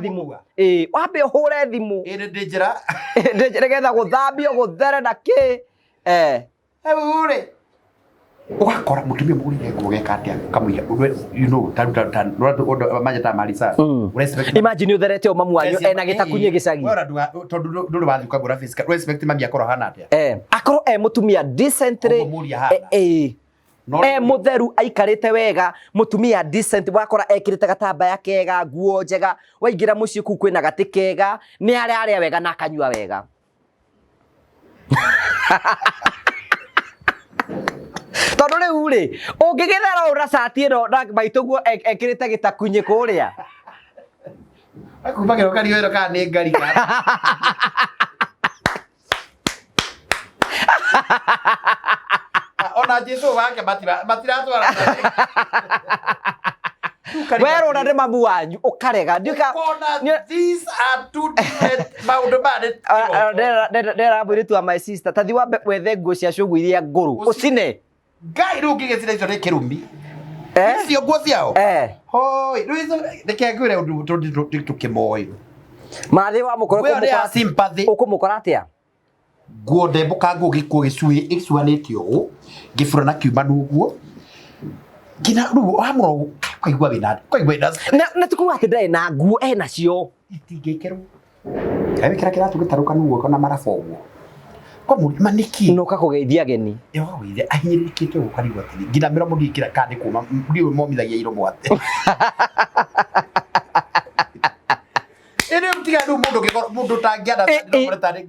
thimũ. Wambe ũhũre thimũ. Ĩ ndĩ njĩra. Nĩgetha gũthambio gũthere na kĩ. Rĩu rĩ Ũgakora mũtumia mũgũrĩire nguo geka atĩa ũkamũiga you know ta ta ta manya ta marisa. Respect. Imagine ũtherete o mamu wanyu ena gĩtakunyĩ gĩcagi. Wewe ndũga tondũ ndũrĩ wathiĩ ũkagũra physical. Respect mami akorwo hana atĩa. Eh, akorwo e mũtumia decently Ũguo mũria hana. eh, No e mutheru aikarite wega mutumia decent wakora ekirite gatambaya kega nguo njega waingira mucii kuu kwina gati kega ni aria aria wega na akanyua wega. Tondu riu ri ungigithera ũ na cati ĩno na maitũguo ekĩrĩte gĩtakunyĩ kũrĩa. Akumbagĩra ũkario ĩno kana nĩ ngari kana. Ona Jesu wake matiratwara. Werũra nĩ mamu wanyu ũkarega. Ndiũka Ũkona these are two different maũndũ maya nĩ kĩroto. Ndera mũirĩtu wa my sister tathi wambe wethe nguo cia cũgũ iria ngũrũ ũcine. Ngai rĩu ũngĩgĩcina icio nĩ kĩrumi. Eh? Icio nguo ciao. Eh. Hoi, rĩu icio reke ngwĩre ũndũ tondũ tũkĩmoĩ. Mathĩ wa mũkora Nguo ĩyo nĩ ya sympathy. ũkũmũkora atĩa? Nguo ndembũkangu gĩkuo gĩcuĩ gĩcuanĩte ũũ ngĩbura na kiumanu ũguo nginya rĩu wamũrora ũkaigua wĩna ũkaigua wĩna Na tikuga atĩ ndarĩ na nguo enacio. Itingĩkĩrwo wĩkĩra kĩratũ gĩtarũkanu guoko na maraba ũguo kwa mũrima nĩkĩ Na ũkakũgeithia ageni. Ĩwagũire ahinyĩrĩrĩkĩte ũguo ũkarigwo atĩrĩ nginya mĩromo ndikĩra kana nĩ kũma ndiũĩ momithagia iromo atĩa. Ĩrĩ tiga rĩu mũndũ ũngĩkorwo mũndũ ũtangĩanda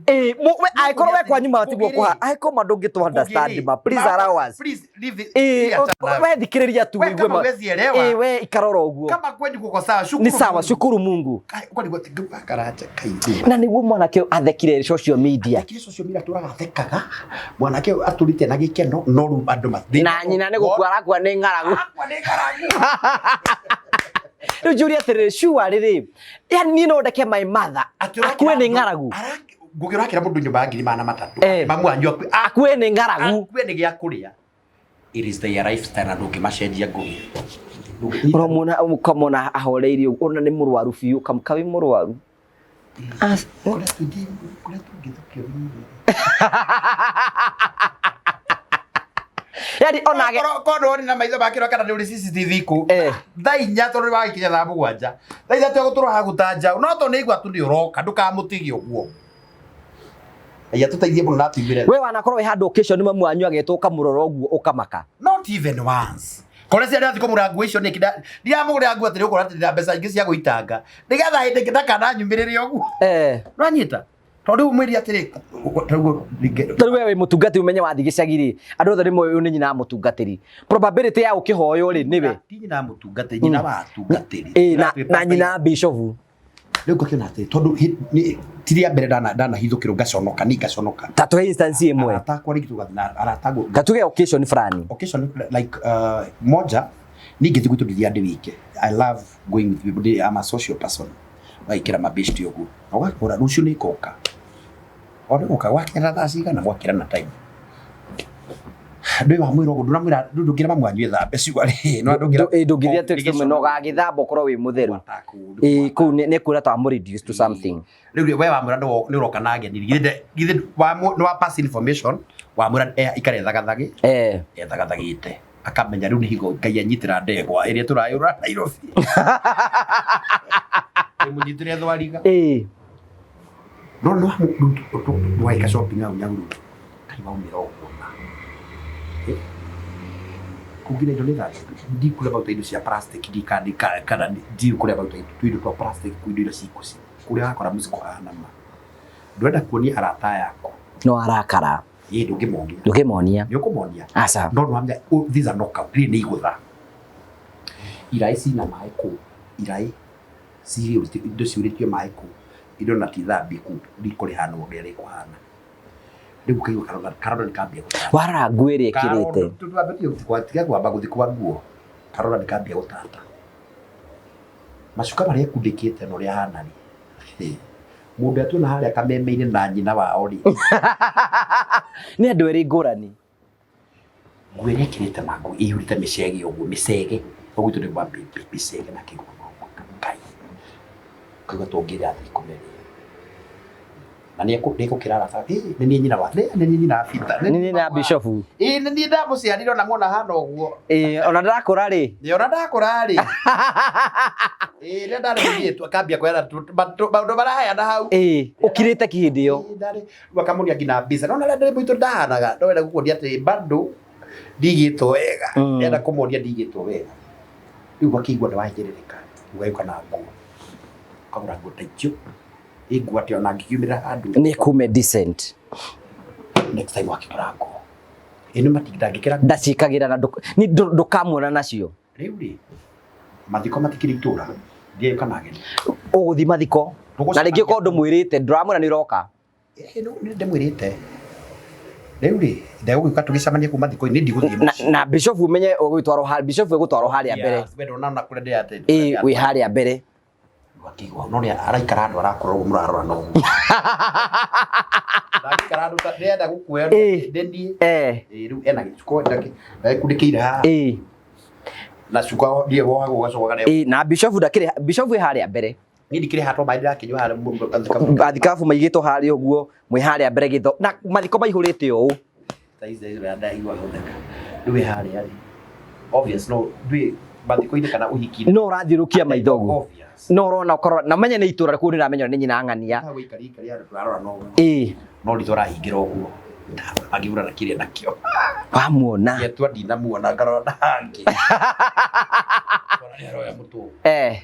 Eh, we angĩkorwo we kwanyu matiguo kũha angĩkorwo ma ndũngĩtũ understand ma please allow us. Please leave it. Eh, we thikĩrĩria tu We ũigue kama ma. huwezi elewa. Eh, we ikarora ũguo. Kama kwenyu kuko sawa, shukuru. Ni sawa, Mungu. shukuru Mungu. Kai, ukarigwo atĩ ngau akaraja kai. Na nĩguo mwanake ũyũ athekire social media. Kile social media tũraga athekaga. Mwanake ũyũ atũrĩte na gĩkeno no rĩu andũ mathĩ. Na nyina nĩ gũkua arakua nĩ ng'aragu. Akua nĩ ng'aragu. Rĩu njũrie atĩrĩrĩ, sure rĩrĩ, yani niĩ no ndeke my mother Atĩ ũrakĩra akue nĩ andũ- ng'aragu. Ngũgĩ ũrakĩra mũndũ nyũmba ya 300,000. Eh. Mamu wanyu akue. Akue nĩ ng'aragu. Akue nĩ gĩa kũrĩa. It is their lifestyle na ndũngĩmacenjia Ngũgĩ. Ũramwona ũkamwona ahoreire ũguo, ona nĩ mũrwaru biũ, ũkamũka wĩ mũrwaru. Kũrĩa kũrĩa tũngĩthũkio nĩ irio. Yani onage Korwo nĩ na maitho makĩrora kana nĩ ũrĩ CCTV kũ. Eh. Thaa inya tondũ nĩ wagĩkinya thaa mũgwanja. Thaa ithatũ egũtũrwo haguta njaũ. No tondũ nĩ aigua tu nĩ ũroka ndũkamũtige ũguo. Aya tũteithie mũno na atuigĩre. we wanakorwo wĩ handũ occasion mamu wanyu agetwo ũkamũrora ũguo ũkamaka. Not even once. Kore cia ndathi kũmũra nguo icio nĩkĩ ndiramũgũrĩra nguo atĩ nĩũkora atĩ ndĩna mbeca ingĩ cia gũitanga. Nĩgetha hĩndĩ ĩngĩ ndakananyumĩrĩre ũguo. Eh. Ũranyita? Tondũ rĩu mwĩri atĩrĩ rĩu Tarĩu we wĩ mũtungatĩri ũmenye wathiĩ gĩcagi rĩ, andũ othe nĩ moĩ ũyũ nĩ nyina wa mũtungatĩri. Probability ya ũkĩhoywo rĩ nĩwe. Ti nyina wa mũtungatĩri, nyina wa atungatĩri. Ĩ na nyina wa bishofu. Rĩu ngakĩona atĩrĩ tondũ ti rĩa mbere ndanahithũkĩrwo ngaconoka ni ngaconoka. Ta tũhe instance ĩmwe. Arata akwa rĩngĩ tũgathiĩ na arata ngũ Ta tuge occasion fulani. Occasion like moja ningĩthiĩ gwitũ ndithiaga ndĩ wike. I love going with people. I'm a social person. Ũgagĩkĩra mabeshte ũguo. Na ũgakora rũciũ nĩ ngoka. O nĩ gũka gwakĩra thaa cigana gwakĩra na time. Ndũĩ wamwĩra ũguo ndũramwĩra ndũngĩra mamu wanyu ethambe ciuga rĩ. No ndũngĩra. Ĩ ndũngĩthiĩ atĩ ũme no ũgagĩthamba ũkorwo wĩ mũtheru. Ĩ kũu nĩ kwĩra ta wamũ reduce to something. Rĩu we wamwĩra nĩ ũroka na ageni githĩ githĩ nĩ wa pass information wamwĩra ikare thagathagĩ Eh. ethagathagĩte akamenya rĩu nĩ hingo Ngai anyitĩra ndegwa ĩrĩa tũrayũra Nairobi. Ĩmũnyitĩre thwariga. Ĩ. No no waika shopping au Nyahururu kai waumĩra ũguo ma. Kũngĩra indo nĩ thaa ndikũrĩa bauta indo cia plastic ndikandĩka kana ndiũ kũrĩa bauta indo twa plastic kwĩ indo iria cikũ kũrĩa wakora mũciĩ kũhana ma. Ndũrenda kuonia arata aya aku. No arakara. Ĩ ndũngĩmonia. Ndũngĩmonia. Nĩ ũkũmonia. Aca. No nĩwamenya these are knockout. Rĩrĩ nĩ igũtha. Iraĩ cina maĩ kũu. Iraĩ ciyũrĩtio indo ciyũrĩtio maĩ kũu. Indo na ti thambie kũu riko rĩhana ũrĩa rĩkũhana. Rĩu ũkaigua karonda karonda nĩ kambia gũtata. Warora nguo ĩrĩa ĩkĩrĩte. Tiga kwamba gũthiĩ kwa nguo. Karonda nĩ kambia gũtata. Macuka marĩa ekundĩkĩte na ũrĩa ahana rĩ. Mũndũ atuona harĩa kameme-inĩ na nyina wao rĩ. Nĩ andũ erĩ ngũrani. Nguo ĩrĩa ĩkĩrĩte mangu ĩihũrĩte mĩcege ũguo mĩcege. Ũguo gwitũ nĩ kwa mĩcege na kĩguo Ngai. Ũkaigua tũngĩra thiĩ kũmeria. Na nĩ ekũkĩrara bara, "Ĩ, nĩ niĩ nyina wa nĩ niĩ nyina wa Peter, nĩ niĩ na bishofu. Ĩ, nĩ niĩ ndamũciarire ona muona hana ũguo. Ĩĩ, ona ndakũra rĩ. Nĩ ona ndakũra rĩ. Ĩ, rĩrĩa ndarĩ mũirĩtu akambia kũheana maũndũ maraheana hau. Ĩĩ, ũkirĩte ki hĩndĩ ĩyo. Ĩ, ndarĩ rĩu akamuonia nginya mbica no rĩrĩa ndĩrĩ mũitũ ndahanaga no wenda gũkuonia atĩ bado ndigĩtwo wega. Enda kũmuonia ndigĩtwo wega. Rĩu akĩigua nĩ wahinyĩrĩrĩka, rĩu agĩũka na nguo, akagũra nguo ta icio. Ĩ nguo atĩ ona angĩkiumĩra handũ Nĩ kume decent. Next time akĩgũra nguo ĩno matingĩkĩra. Ndaciĩkagĩra na ndũkamuona nacio. Rĩu rĩ, mathiko matikĩrĩ itũra, ndiagĩũka na ageni. Ũgũthiĩ mathiko na rĩngĩ ũkorwo ndũmwĩrĩte, ndũramwĩra nĩ ũroka. Ĩ, no, nĩ ndĩmwĩrĩte. Rĩu rĩ, ndegũgĩũka tũgĩcemanie kũu mathiko-inĩ, ndigũthiĩ na, mũciĩ. Na bishofu ũmenye ũgũtwarwo bishofu egũtwarwo harĩa mbere. Yes, we ndũnona kũrĩa ndĩratĩ. Ĩĩ, wĩ harĩa mbere. Akĩigua no nĩ araikara handũ arakũra ũguo mũrarora no ũguo. Ndangĩikara handũ ndĩrenda gũkuoya Ĩĩ. nĩ niĩ. Eh. Ĩĩ, rĩu ena gĩcuko ndagĩkundĩkĩire haha. Ĩĩ. Na cuka ndiĩ wohagwo ũgacoka ũkarĩa. Ĩĩ, na bishofu ndakĩrĩ, bishofu ĩ harĩa mbere. Niĩ ndikĩrĩ haha tondũ maĩ ndĩrakĩnyua harĩa thikabu. Athikabu maigĩtwo harĩa ũguo, mwĩ harĩa mbere gĩtho na mathiko maihũrĩte ũũ. Thaa ici ũrĩa ndaigua gũtheka. Rĩu wĩ harĩa rĩ. Obvious no ndwĩ mathiko-inĩ kana ũhiki-inĩ. No ũrathiũrũkia maitho ũguo. Obvious. No ũrona ũkorwo na menye nĩ itũra kũu, nĩramenya nĩ nyina ng'ania. Ha gũikari ikari handũ tũrarora no ũguo. Ĩĩ. No nditũ arahingĩra ũguo. Angĩgura na kĩrĩa nakĩo. Wamuona. Gĩatua ndinamuona ngarora na hangĩ. Ona nĩ aroya mũtũ. Eh.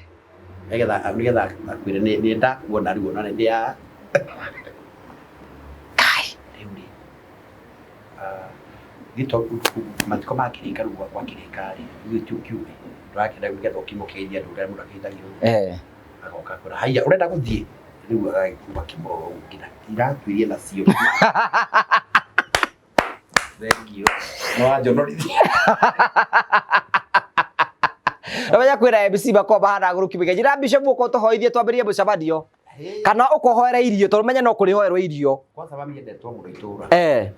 Nĩgetha akwĩre nĩ ndakuona rĩu ona nĩ ndĩa. Kai. Rĩu rĩ. Gĩto mathiko makĩrĩka rĩu gwakĩrĩka rĩ, ithuĩ kiume ndũrakĩenda nĩgetha ũkime ũkĩgeithia andũ ũrĩa mũndũ akĩgeithagio. Eh. Agoka akwĩra haiya ũrenda gũthiĩ, rĩu agagĩkuma akĩmũrora ũguo nginya iratũ iria nacio. Thank you, no wanjonorithia. Namenya kwĩra MC makoragwo mahana agũrũki mĩgenji na bishop ũka ũtũhoithie twambĩrĩrie mũcemanio kana ũkohoera irio tondũ menye no kũrĩhoerwo irio. Kwanza mami endetwo mũno itũra. Eh.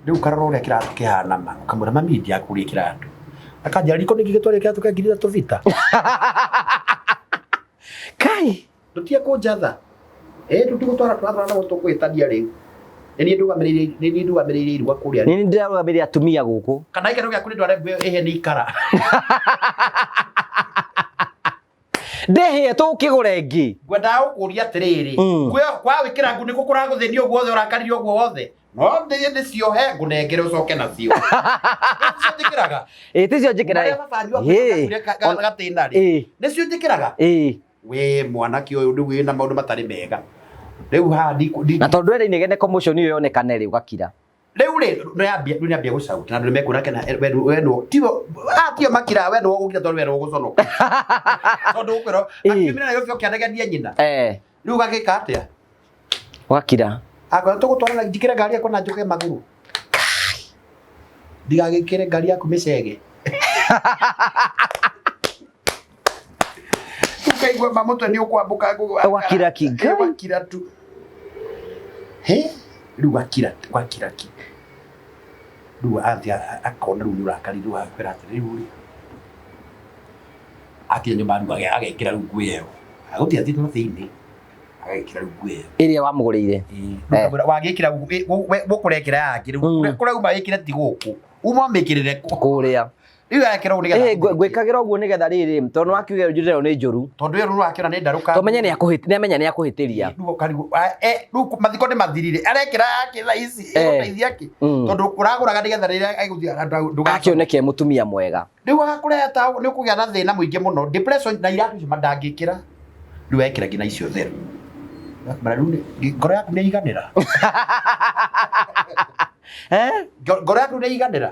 Rĩu karora ũrĩa kĩratũ kĩhana ma ũkamwĩra mami ndiakũria kĩratũ, akanjĩra riko nĩkĩ gĩtwarĩ kĩratũ kĩa 3000 bita. Kai. Ndũtige kũnjatha ĩ tũtigũtwara tũratwara na tũkwĩtania rĩu nĩ niĩ ndũgamĩrĩire, nĩ niĩ ndũgamĩrĩire iruga kũrĩa. Nĩ ndĩrarũgamĩrĩra atumia gũkũ. Kana ikĩro gĩaku nĩ ndware nguo ĩhe nĩ ikara. Ndĩhĩe tũkĩgũra ĩngĩ. Ngwendaga gũkũria atĩrĩrĩ, kwa gwĩkĩra ngu nĩkũ kũragũthĩnia ũguo wothe ũrakarire ũguo wothe, no ndĩye ndĩciohe ngũnengere ũcoke nacio. Nĩcio njĩkĩraga. Ĩ ticio njĩkĩra. Marĩa baba wanyu akuire gatĩna rĩ, nĩcio njĩkĩraga. Ĩ. We mwanake ũyũ rĩu wĩna maũndũ matarĩ mega rĩu haha Na tondũ ndwenda inegene commotion ĩyo yonekane rĩ, ũgakira. Rĩu rĩ nĩambia rĩu nĩambia gũcaut na andũ nĩmekuona kana we nĩwe tiwe tio makira we nĩwe ũgũkira tondũ we nĩwe ũgũconoka tondũ ũkwĩrwo akiumĩra Nairobi ũkĩanegenia nyina. Eh. Rĩu ũgagĩka atĩa? Ũgakira. Akwĩra tũgũtwara na njikĩre ngari yakwa na njũke magũrũ ndigagĩkĩre ngari yaku mĩcege. Ũkaigua ma mũtwe nĩ ũkwambũka. Ũgakira ki. Ngai. Ũgakira tu. He rĩu gakira gwakira ki, rĩu athiĩ akona rĩu nĩ ũrakari, rĩu akwĩra atĩrĩ rĩu rĩ akinya nyũmba rĩu agekĩra rĩu nguo ĩyo agũthiĩ athiĩte na thĩinĩ agekĩra rĩu nguo ĩyo Ĩrĩa wamũgũrĩire. Rĩu akamwĩra, wagĩkĩra gũkũ ũrekĩra yangĩ rĩu kũrĩa uma wĩkĩre ti gũkũ uma mĩkĩrĩre kũ Kũrĩa. Rĩu ekĩra ũguo nĩgetha Ĩ ngwĩkagĩra ũguo nĩgetha rĩrĩ tondũ nĩwakiuga njĩra ĩyo nĩ njũru. Tondũ ĩyo rĩu wakĩona nĩ ndarũka. Tondũ menye nĩamenya nĩakũhĩtĩria. Rĩu ũkarigwo, rĩu mathiko nĩ mathirire arekĩra yake thaa ici ĩgũteithia kĩ tondũ ũragũraga nĩgetha rĩrĩa egũthiĩ ndũgaconoke. Akĩoneke mũtumia mwega. Rĩu agakũrehe ta nĩ ũkũgĩa na thĩna mũingĩ mũno, depression na iratũ icio mandangĩkĩra rĩu ekĩra nginya icio theru. Mara rĩu ngoro yaku nĩ iganĩra. Eh? Ngoro yaku nĩ iganĩra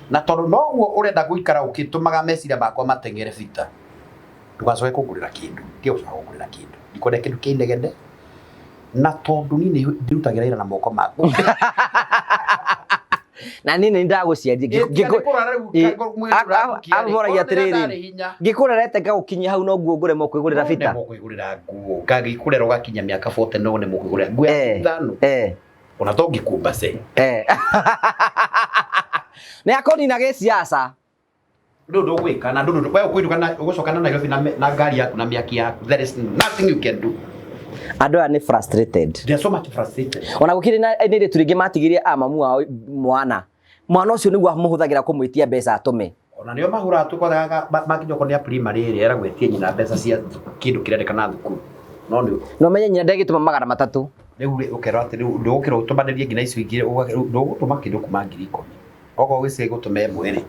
na tondũ noguo ũrenda gũikara ũkĩtũmaga meciria makwa mateng'ere bita, ndũgacoke kũngũrĩra kĩndũ, ndiye gũcoka kũngũrĩra kĩndũ, ndikwenda kĩndũ kĩa inegene na tondũ niĩ nĩ ndirutagĩra wĩra na moko makwa. Na niĩ nĩ ndagũciaria. Amũragia atĩrĩrĩ, ngĩkũrerete ngagũkinyia hau noguo ngũremwo kwĩgũrĩra bita. Kwĩgũrĩra nguo ngagĩkũrera ũgakinya mĩaka 40 no nĩ mũkwĩgũrĩra nguo ya ithano ona to ngĩkumba ce. Eh. Nĩ akũnina gĩciaca. Ndũ ndũgwĩka na ndũ we ũkũinũka na ũgũcoka na Nairobi na ngari yaku na mĩaki yaku, there is nothing you can do. Andũ aya nĩ frustrated. They are so much frustrated. Ona gũkĩrĩ na nĩ airĩtu rĩngĩ matigirie a mamu wao mwana. Mwana ũcio nĩguo amũhũthagĩra kũmwĩtia mbeca atũme. Ona nĩo mahũraga tũkoraga makinya okorwo nĩ a primary ĩrĩa eragwo etie nyina mbeca cia kĩndũ kĩrendekana thukuru. No nĩ Na ũmenye nyina ndegĩtũma 300. Rĩu rĩ ũkerwo atĩ rĩu ndũgũkĩrwo ũtũmanĩrie nginya icio ingĩ ndũgũtũma kĩndũ kuma 10,000. Okorwo gĩcagi gũtũma ĩmwe rĩ,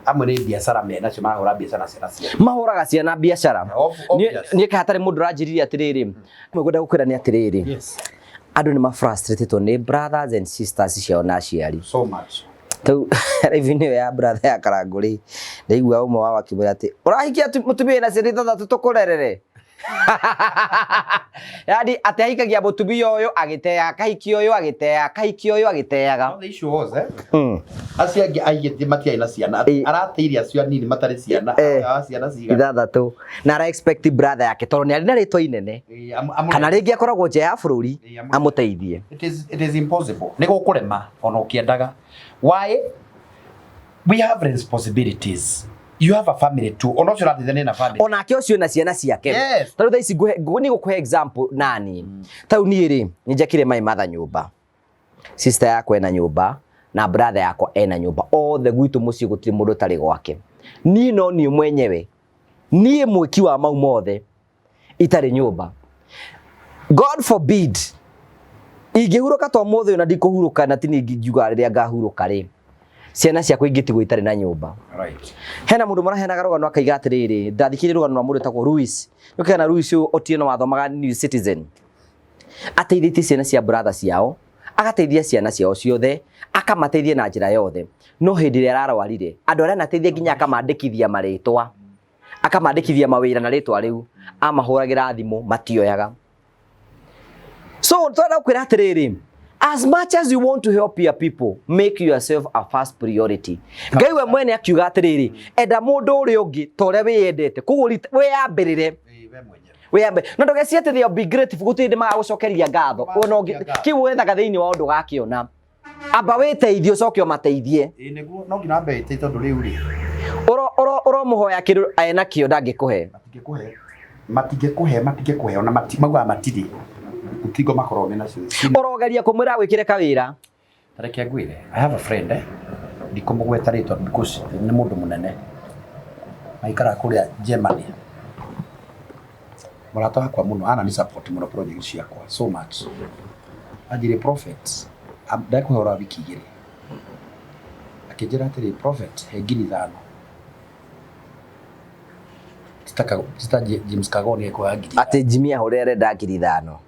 amwe nĩ biacara menacio marahũra biacara na ciana ciao. Mahũraga ciana biacara. Obvious. Niĩ hatarĩ mũndũ ũranjĩrire atĩrĩrĩ, ngwenda gũkwĩra nĩ atĩrĩrĩ. Yes. Andũ nĩ ma frustrated nĩ brothers and sisters ciao na aciari. So much. Tau live ĩyo ya brother ya Karangũ rĩ, ndaigua ũmwe wao akĩmwĩra atĩ ũrahikia mũtumia wĩna ciana ithathatũ tũkũrerere. Yaani atĩ ahikagia mũtumia ũyũ agĩteaga, akahikia ũyũ agĩteaga, akahikia ũyũ agĩteaga. No the issue was eh. Acio angĩ aigĩtie matiarĩ na ciana. Arateire acio anini matarĩ ciana. Aya ciana cigana. Ithathatũ. Na ara expect brother yake tondũ nĩ arĩ na rĩtwa inene. Kana rĩngĩ akoragwo nja ya bũrũri amũteithie. It is impossible. Nĩ gũkũrema ona ũkĩendaga. Why? We have responsibilities. You have a family too. Ona ũcio ũrateithia nĩ na family. Onake ũcio na ciana ciake. Yes. Ta rĩu thaa ici niĩ gũkũhe example nani. Ta rĩu niĩ rĩ, nĩ njakire my mother nyũmba. Sister yakwa ena nyũmba na brother yakwa ena nyũmba. Othe gwitũ mũciĩ gũtirĩ mũndũ ũtarĩ gwake. Niĩ no niĩ mwenyewe. Niĩ mwĩki wa mau mothe itarĩ nyũmba. God forbid ingĩhurũka to mũthĩ ũyũ na ndikũhurũka na ti niĩ ngiuga rĩrĩa ngahurũka rĩ, ciana ciakwa ingĩtigwo itarĩ na nyũmba. Right. Hena mũndũ maraheanaga rũgano akaiga atĩrĩrĩ, ndathikĩrĩirie rũgano rwa mũndũ wĩtagwo Louis. Nĩũkĩona Louis ũyũ Otieno wathomaga New Citizen. Ateithĩtie ciana cia brother ciao, agateithia ciana ciao ciothe, akamateithia na njĩra yothe. No hĩndĩ ĩrĩa ararwarire, andũ arĩa anateithia nginya akamandĩkithia marĩtwa, akamandĩkithia mawĩra na rĩtwa rĩu, amahũragĩra thimũ matioyaga. So twenda kwĩra atĩrĩrĩ, as much as you want to help your people, make yourself a first priority. Ngai we mwene akiuga atĩrĩrĩ, enda mũndũ ũrĩa ũngĩ ta ũrĩa wĩyendete, koguo wĩyambĩrĩre. We mwenyewe. Wĩyambe. Na ndũgecirie atĩ they'll be grateful, gũtirĩ hĩndĩ magagũcokeria ngatho. Ona kĩu wethaga thĩinĩ wa ũndũ ũgakĩona. Amba wĩteithie ũcoke ũmateithie. Ĩĩ nĩguo, no nginya wambe wĩteithie tondũ rĩu rĩ. Ũromũhoya kĩndũ enakĩo ndangĩkũhe. Matingĩkũhe. Matingĩkũhe, matingĩkũhe, ona maugaga matirĩ. Gũtingũ makoragwo menacio. Ũrogeria kũmwĩra agwĩkĩre kawĩra. Ta reke ngwĩre, I have a friend eh. Ndikũmũgweta rĩtwa because nĩ mũndũ mũnene. Aikaraga kũrĩa Germany. Mũrata wakwa mũno, anani support mũno project ciakwa so much. Anjĩrire prophet, ndekũhe ũhoro wa wiki igĩrĩ. Akĩnjĩra atĩrĩ prophet, he 5,000. Tita James Kagoni ekũhe 5,000. Atĩ Jimmy ahũrĩre arenda 5,000.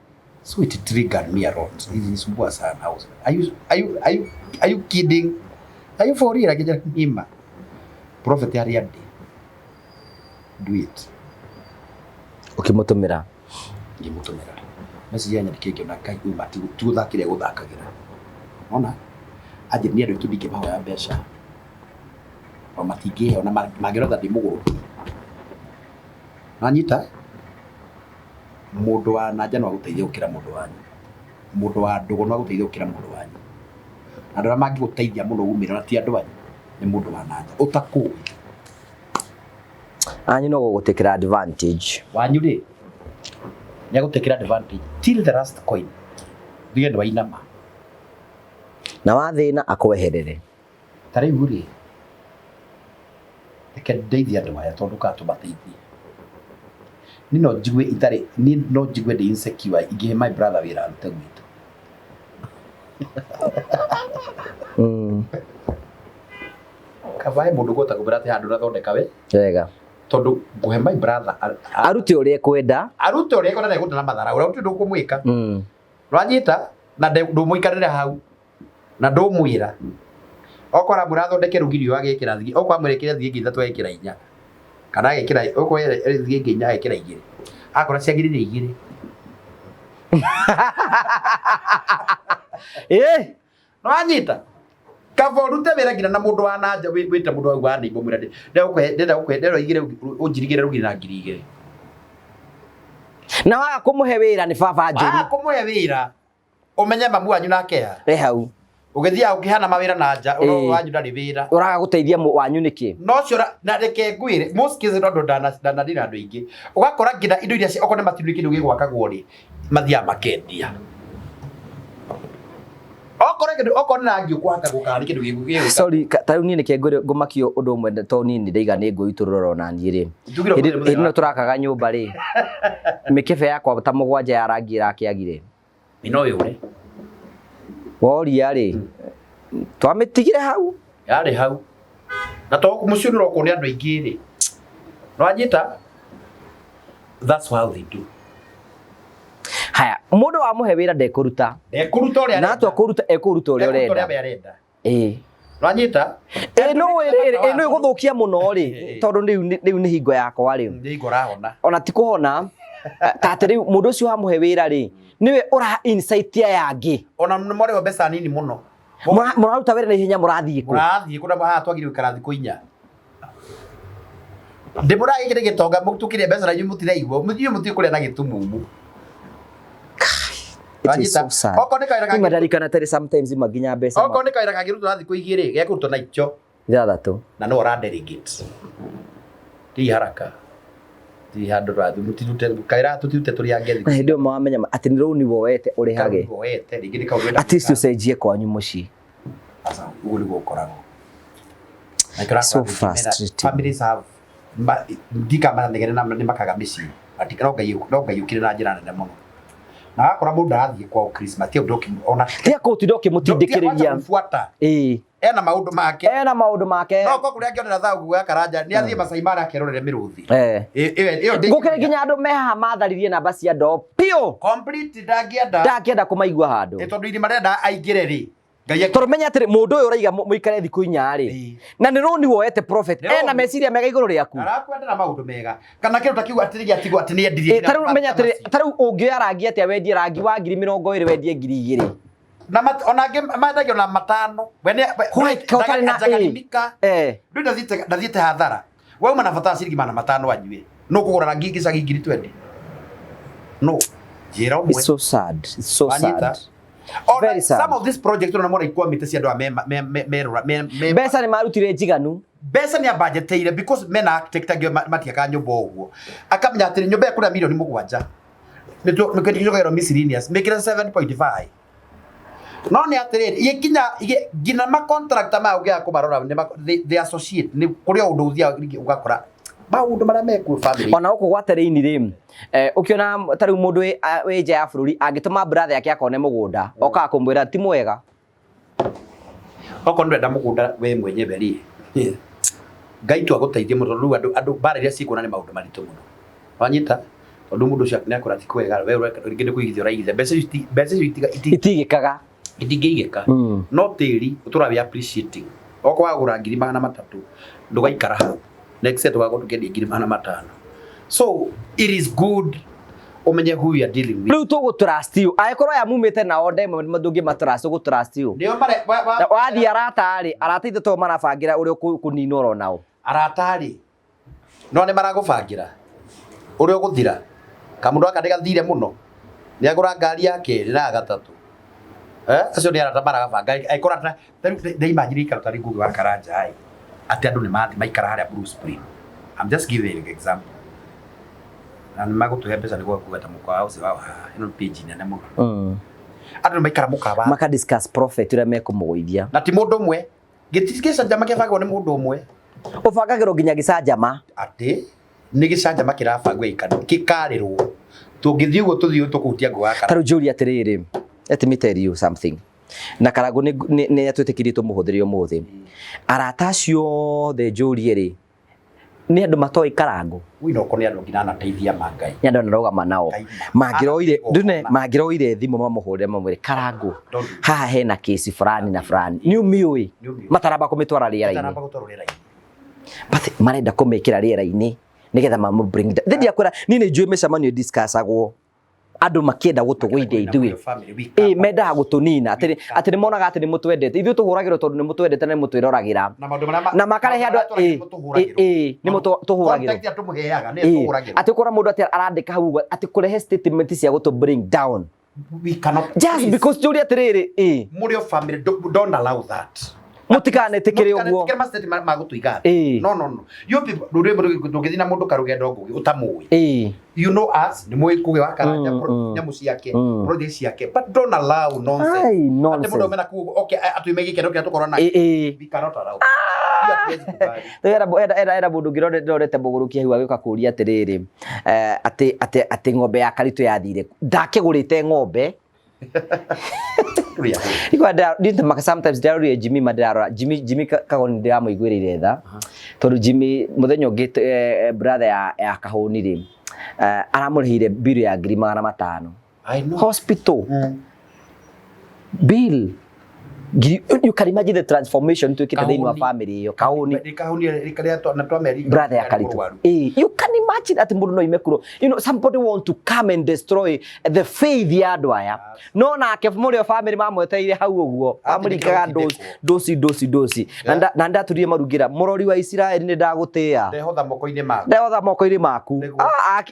So it triggered me a lot. Ilinisumbua sana. I was, are you kidding? Are you for real? Akija nima. Prophet harĩa ndĩ. Do it. Ũkĩmũtũmĩra. Ngĩmũtũmĩra. Message yanyandĩkĩire ngĩona Ngai ũyũ ma ti gũthakĩra egũthakagĩra. Ona? Anjĩrire niĩ andũ aitũ ndingĩmahoya mbeca. O matingĩhe ona mangĩrora ndĩ mũgũrũki. Wanyita? Mũndũ wa na nja no agũteithie gũkĩra mũndũ wanyu. Mũndũ wa ndũgũ no agũteithie gũkĩra mũndũ wanyu. Andũ arĩa mangĩgũteithia mũno umĩre na ti andũ anyu nĩ mũndũ wa na nja ũtakũĩ. Anyu no gũgũtĩkĩra advantage. Wanyu rĩ nĩ agũtĩkĩra advantage till the last coin. Ndige nĩ wainama. Na wathĩna akweherere. Ta rĩu rĩ reke ndeithie andũ aya tondũ kana tũmateithie. Niĩ no njigue itarĩ, niĩ no njigue ndĩ insecure ingĩhe my brother wĩra arute gwitũ. Kaba he mũndũ ũkũhota kũmwĩra atĩ handũ ũrathondeka we. Wega. Tondũ ngũhe my brother arute ũrĩa ekwenda. Arute ũrĩa ekwenda na egũte na matharaũ, ũrĩa gũtirĩ ũndũ ũkũmwĩka. Nĩwanyita? Na ndũmũikarĩre hau. Na ndũmwĩra. Okorwo aramwĩra athondeke rũgiri rũu agekĩra thigi, okorwo amwĩra ekĩre thigi ithatũ agekĩra inya. Kana agekĩra, okorwo thigi ĩngĩ inya agekĩra igĩrĩ. Akora ciagĩrĩire igĩrĩ. Nĩwanyita? Kaba ũrute wĩra nginya na mũndũ wa na nja, wĩte mũndũ wa neighbor ũmwĩre ndĩrenda gũkũhe, ndĩrenda igĩrĩ, ũnjirigĩre rũgiri na 2,000. Na waga kũmũhe wĩra nĩ baba njũru. Waga kũmũhe wĩra, ũmenye mamu wanyu nake ha. Re hau. Ũgĩthiaga ũkĩhana mawĩra na nja, ũrĩa wanyu ndarĩ wĩra. Ũraga gũteithia wanyu nĩkĩ? No ũcio na reke ngwĩre, most cases no andũ ndanadira andũ aingĩ. Ũgakora nginya indo iria okorwo nĩ matindu kĩndũ gĩgwakagwo rĩ, Mathiaga makendia. Okorwo kĩndũ, okorwo nĩ rangi ũkũhaka gũkaga nĩ kĩndũ gĩgũka. Sorry, ta rĩu niĩ nĩkĩo ngũmakio ũndũ ũmwe tondũ niĩ nĩ ndaiga nĩ ngũitũrũra ona niĩ rĩ. Njugire Hĩndĩ ũmũthĩ hĩndĩ ĩno mũthenya. tũrakaga nyũmba rĩ, mĩkebe yakwa ta 7 ya rangi ĩrakĩagire. No yũre. Woria rĩ, twamĩtigire hau. Yarĩ hau. Na to mũciĩ ũrokwo nĩ andũ aingĩ rĩ. Nĩwanyita? That's how they do. Haya, mũndũ wamũhe wĩra ndekũruta. Ndekũruta ũrĩa Na atua kũruta ekũruta ũrĩa Ekũruta ũrĩa ũrenda. we arenda. Ĩĩ. Nĩwanyita? Ĩ no ĩrĩ ĩ no ĩgũthũkia mũno rĩ, tondũ rĩu nĩ hingo yakwa rĩ. Nĩ hingo ũrahona. Ona ti kũhona, ta atĩ rĩu mũndũ ũcio wamũhe wĩra rĩ, nĩwe ũra insight aya angĩ. Ona nĩ marĩhwo mbeca nini mũno. Mũraruta wĩra na ihenya mũrathiĩ kũ? Mũrathiĩ kũ na haha twagire gũikara thikũ 4. Ndĩmũraga gĩkĩ nĩ gĩtonga tũkĩrĩa mbeca na inyuĩ mũtiraigua. Inyuĩ mũtiũĩ kũrĩa na gĩtumumu. It is so sad. Okorwo nĩ kawĩra Rĩu kangĩ- madarikana tarĩ sometimes maginya mbeca okorwo nĩ kawĩra kangĩrutwo na thikũ 2 rĩ, gekũrutwo na icho 6. Na no ũra delegate. Ti haraka. Ti handũ ũrathiĩ, mũtirute kawĩra tũtirute tũrĩ ange Na hĩndĩ ĩyo mawamenya atĩ nĩ rũni woete ũrĩhage. Kaũndũ woete, rĩngĩ nĩ kaũndũ wenda At least gwĩka. ũcenjie kwanyu mũciĩ. Aca, ũguo nĩguo ũkoragwo. Na nĩkĩo So ũrakora rĩngĩ mena- frustrating. families have ndikamanegene na nĩ makaga mĩciĩ. But no Ngai ũkire na njĩra nene mũno. Na wakora mũndũ arathiĩ kwao Christmas, ti ũndũ ona Tiga kũtinda ũkĩmũtindĩkĩrĩria. Kũmũbuata. Ĩĩ. Ena maũndũ make. Ena maũndũ make. No korwo kũrĩa angĩonera thau gwa Karanja, nĩ athiĩ Masai Mara akerorere mĩrũthi. Eh. Ĩyo ndĩ- Gũkĩrĩ nginya andũ me haha matharirie namba cia ndoo piũ. Complete ndangĩenda. Ndangĩenda kũmaigua handũ. Ĩ tondũ irima rĩrenda aingĩre rĩ. Ngai Tondũ menya atĩrĩ mũndũ ũyũ ũraiga mũikare thikũ 4 rĩ. Ĩĩ. Na nĩ rũni woete prophet. Nĩ rũni. Ena meciria mega igũrũ rĩaku. Arakwendera maũndũ mega. Kana kĩndũ ta kĩu atĩ gĩatigwo atĩ nĩ endirie. Ĩ, ta rĩu menya atĩrĩ, ta rĩu ũngĩoya rangi atĩa wendie rangi wa 20,000 wendie 2,000. Na ona angĩ mendagio na 5. We nĩ Why, ũtarĩ na njagarimika. Eh. Ndũ ndathiĩte hathara. Wauma na bata wa ciringi 500 anyue. No kũgũra rangi gĩcagi 20,000. No. Njĩra ũmwe. It's so sad. It's so Wanyita? sad. Ona Very sad. some of these projects ona mona ikwamĩte cia andũ aya me me Mbeca nĩ marutire njiganu. Mbeca nĩ ambanjeteire because mena architect angĩ matiakaga nyũmba ũguo. Akamenya atĩrĩ nyũmba ĩyo kũrĩa milioni 7. Nĩ tũkagĩrwo miscellaneous mĩkĩre 7.5. No nĩ atĩrĩrĩ gĩkinya nginya ma contractor maya ũngĩaga kũmarora nĩ they associate nĩ kũrĩ o ũndũ ũthiaga rĩngĩ ũgakora maũndũ marĩa mekuo family. Ona gũkũ gwa terrain rĩ, ũkĩona ta rĩu mũndũ wĩ nja ya bũrũri angĩtũma brother yake akone mũgũnda, okaga kũmwĩra ti mwega. Okorwo ndũrenda mũgũnda we mwenyewe rĩ, Ngai tu agũteithie mũno tondũ rĩu andũ mbara iria ciĩkuona nĩ maũndũ maritũ mũno. Wanyita? Tondũ mũndũ ũcio nĩ akora ti kwega, we ũreka rĩngĩ nĩ kũigithia ũraigithia. Mbeca icio mbeca icio itigĩkaga. Itingĩigĩka. No tĩri ũtũraga wĩ appreciating. Okorwo wagũra 300,000 ndũgaikara hau. Next year tũgakorwo tũkĩendia 500,000. So it is good ũmenye who you are dealing with. Rĩu tũgũ trust you. Angĩkorwo aya mumĩte nao ndemwe ndũngĩma trust, ũgũ trust you. Nĩo mare, wa, wa, Na wathiĩ arata rĩ, arata itũ to marabangĩra ũrĩa ũkũninwo oro nao. Arata rĩ, no nĩ maragũbangĩra ũrĩa ũgũthira. Kamũndũ gaka nĩgathire mũno. Nĩagũra ngari ya kerĩ na ya gatatũ. Acio nĩ arata marabanga. Angĩkorwo arata, ta rĩu ndĩimagine ikaro ta rĩu Ngugi wa Karanja ĩ, atĩ andũ nĩ mathiĩ maikara harĩa Blue Spring. I'm just giving an example. Na nĩ magũtũhe mbeca nĩguo kũgeta mũkawa ũcio wa haha. Ĩno nĩ page nene mũno. Andũ nĩ maikara mũkawa. Maka discuss prophet ũrĩa mekũmũgũithia. Na ti mũndũ ũmwe. Gĩti gĩcanjama kĩbangagwo nĩ mũndũ ũmwe. Ũbangagĩrwo nginya gĩcanjama. Atĩ nĩ gĩcanjama kĩrabangwo gĩkarĩrwo. Tũngĩthiĩ ũguo tũthiĩ tũkũhutia ngũ ya Ta rĩu njũrie atĩrĩrĩ, let me tell you something. Na Karangũ nĩ atwĩtĩkĩrie tũmũhũthĩre ũmũthĩ. Arata acio othe njũrie rĩ, nĩ andũ matoĩ Karangũ. Ui no nĩ andũ nginya anateithia ma Ngai. Nĩ andũ anarũgama nao. Ngai ma. Mangĩroire, Anateithia ndune, ma. mangĩroire thimũ mamũhũrĩre mamwĩre Karangũ, Don't do. haha hena kesi fulani na fulani. Nĩ ũmĩũĩ. Nĩ ũmĩũĩ. Mataramba kũmĩtwara rĩera-inĩ. Mataramba gũtwarwo rĩera-inĩ. But marenda kũmĩkĩra rĩera-inĩ nĩgetha mamũ bring down. Thĩndĩ akwĩra niĩ nĩ njũĩ mĩcemanio discussagwo. Andũ makĩenda gũtũgũithia ithuĩ. Ĩĩ, mendaga gũtũnina. Atĩ atĩ nĩ monaga atĩ nĩ mũtwendete. Ithuĩ tũhũragĩrwo tondũ nĩ mũtwendete na nĩ mũtwĩroragĩra. Na maũndũ marĩa Na makarehe andũ ĩ ĩ nĩ tũhũragĩrwo. Contact ya tũmũheaga nĩ Ĩĩ, tũhũragĩrwo. atĩ ũkora mũndũ atĩ arandĩka hau ũguo atĩ kũrehe statement cia gũtũ bring down. We cannot Just please. because njũrie atĩrĩrĩ, ĩĩ. Mũrĩ o family, don't allow that. Mũtikanetĩkĩre ũguo. Mũtikanetĩkĩre ma statement ma gũtũiga thĩ. Ĩĩ. No, no, no, you people, rũrĩmũ ndũngĩthiĩ na mũndũ karũgendo ngũgĩ ũtamũĩ. You know us, nĩ mũĩ Ngũgĩ wa Karanja, nyamũ ciake, project ciake, but don't allow nonsense. Ai, Atĩ mũndũ nonsense. aume na kũu, okay, atuime gĩkeno kĩrĩa tũkorwo nakĩo. Ĩĩ. We cannot allow. You are crazy, kubali. Era mũndũ ũngĩ ndorete mũgũrũki hau agĩũka kũria atĩrĩrĩ, atĩ ng'ombe ya Karitũ yathire kũ? Ndakĩgũrĩte ng'ombe. Tũrĩ ahũthũ. Igua ndĩra sometimes ndĩrarorire Jimmy ma ndĩrarora Jimmy Kagoni ndĩramũiguĩrĩire tha tondũ Jimmy mũthenya ũngĩ, brother ya Kahũni rĩ, aramũrĩhĩire bill ya 500,000. I know. Hospital bill ngiri. You can imagine the transformation twĩkĩte thĩinĩ wa Kahũni. family ĩyo Kahũni. Nĩ Kahũni rĩrĩa na twamerire Brother ya Karitũ. You can imagine atĩ mũndũ no ime kuro, somebody want to come and destroy the faith ya andũ aya, no nake mũrĩ o family mamwetereire hau ũguo. Atĩ Amũringaga nĩkĩo ndoci gũtindĩkwo. ndoci ndoci ndoci na ndatũrire marungĩra mũrori wa Isiraeli nĩ ndagũtĩĩa. Ndehotha moko-inĩ maku. Ndehotha moko-inĩ maku. Nĩguo. Ah,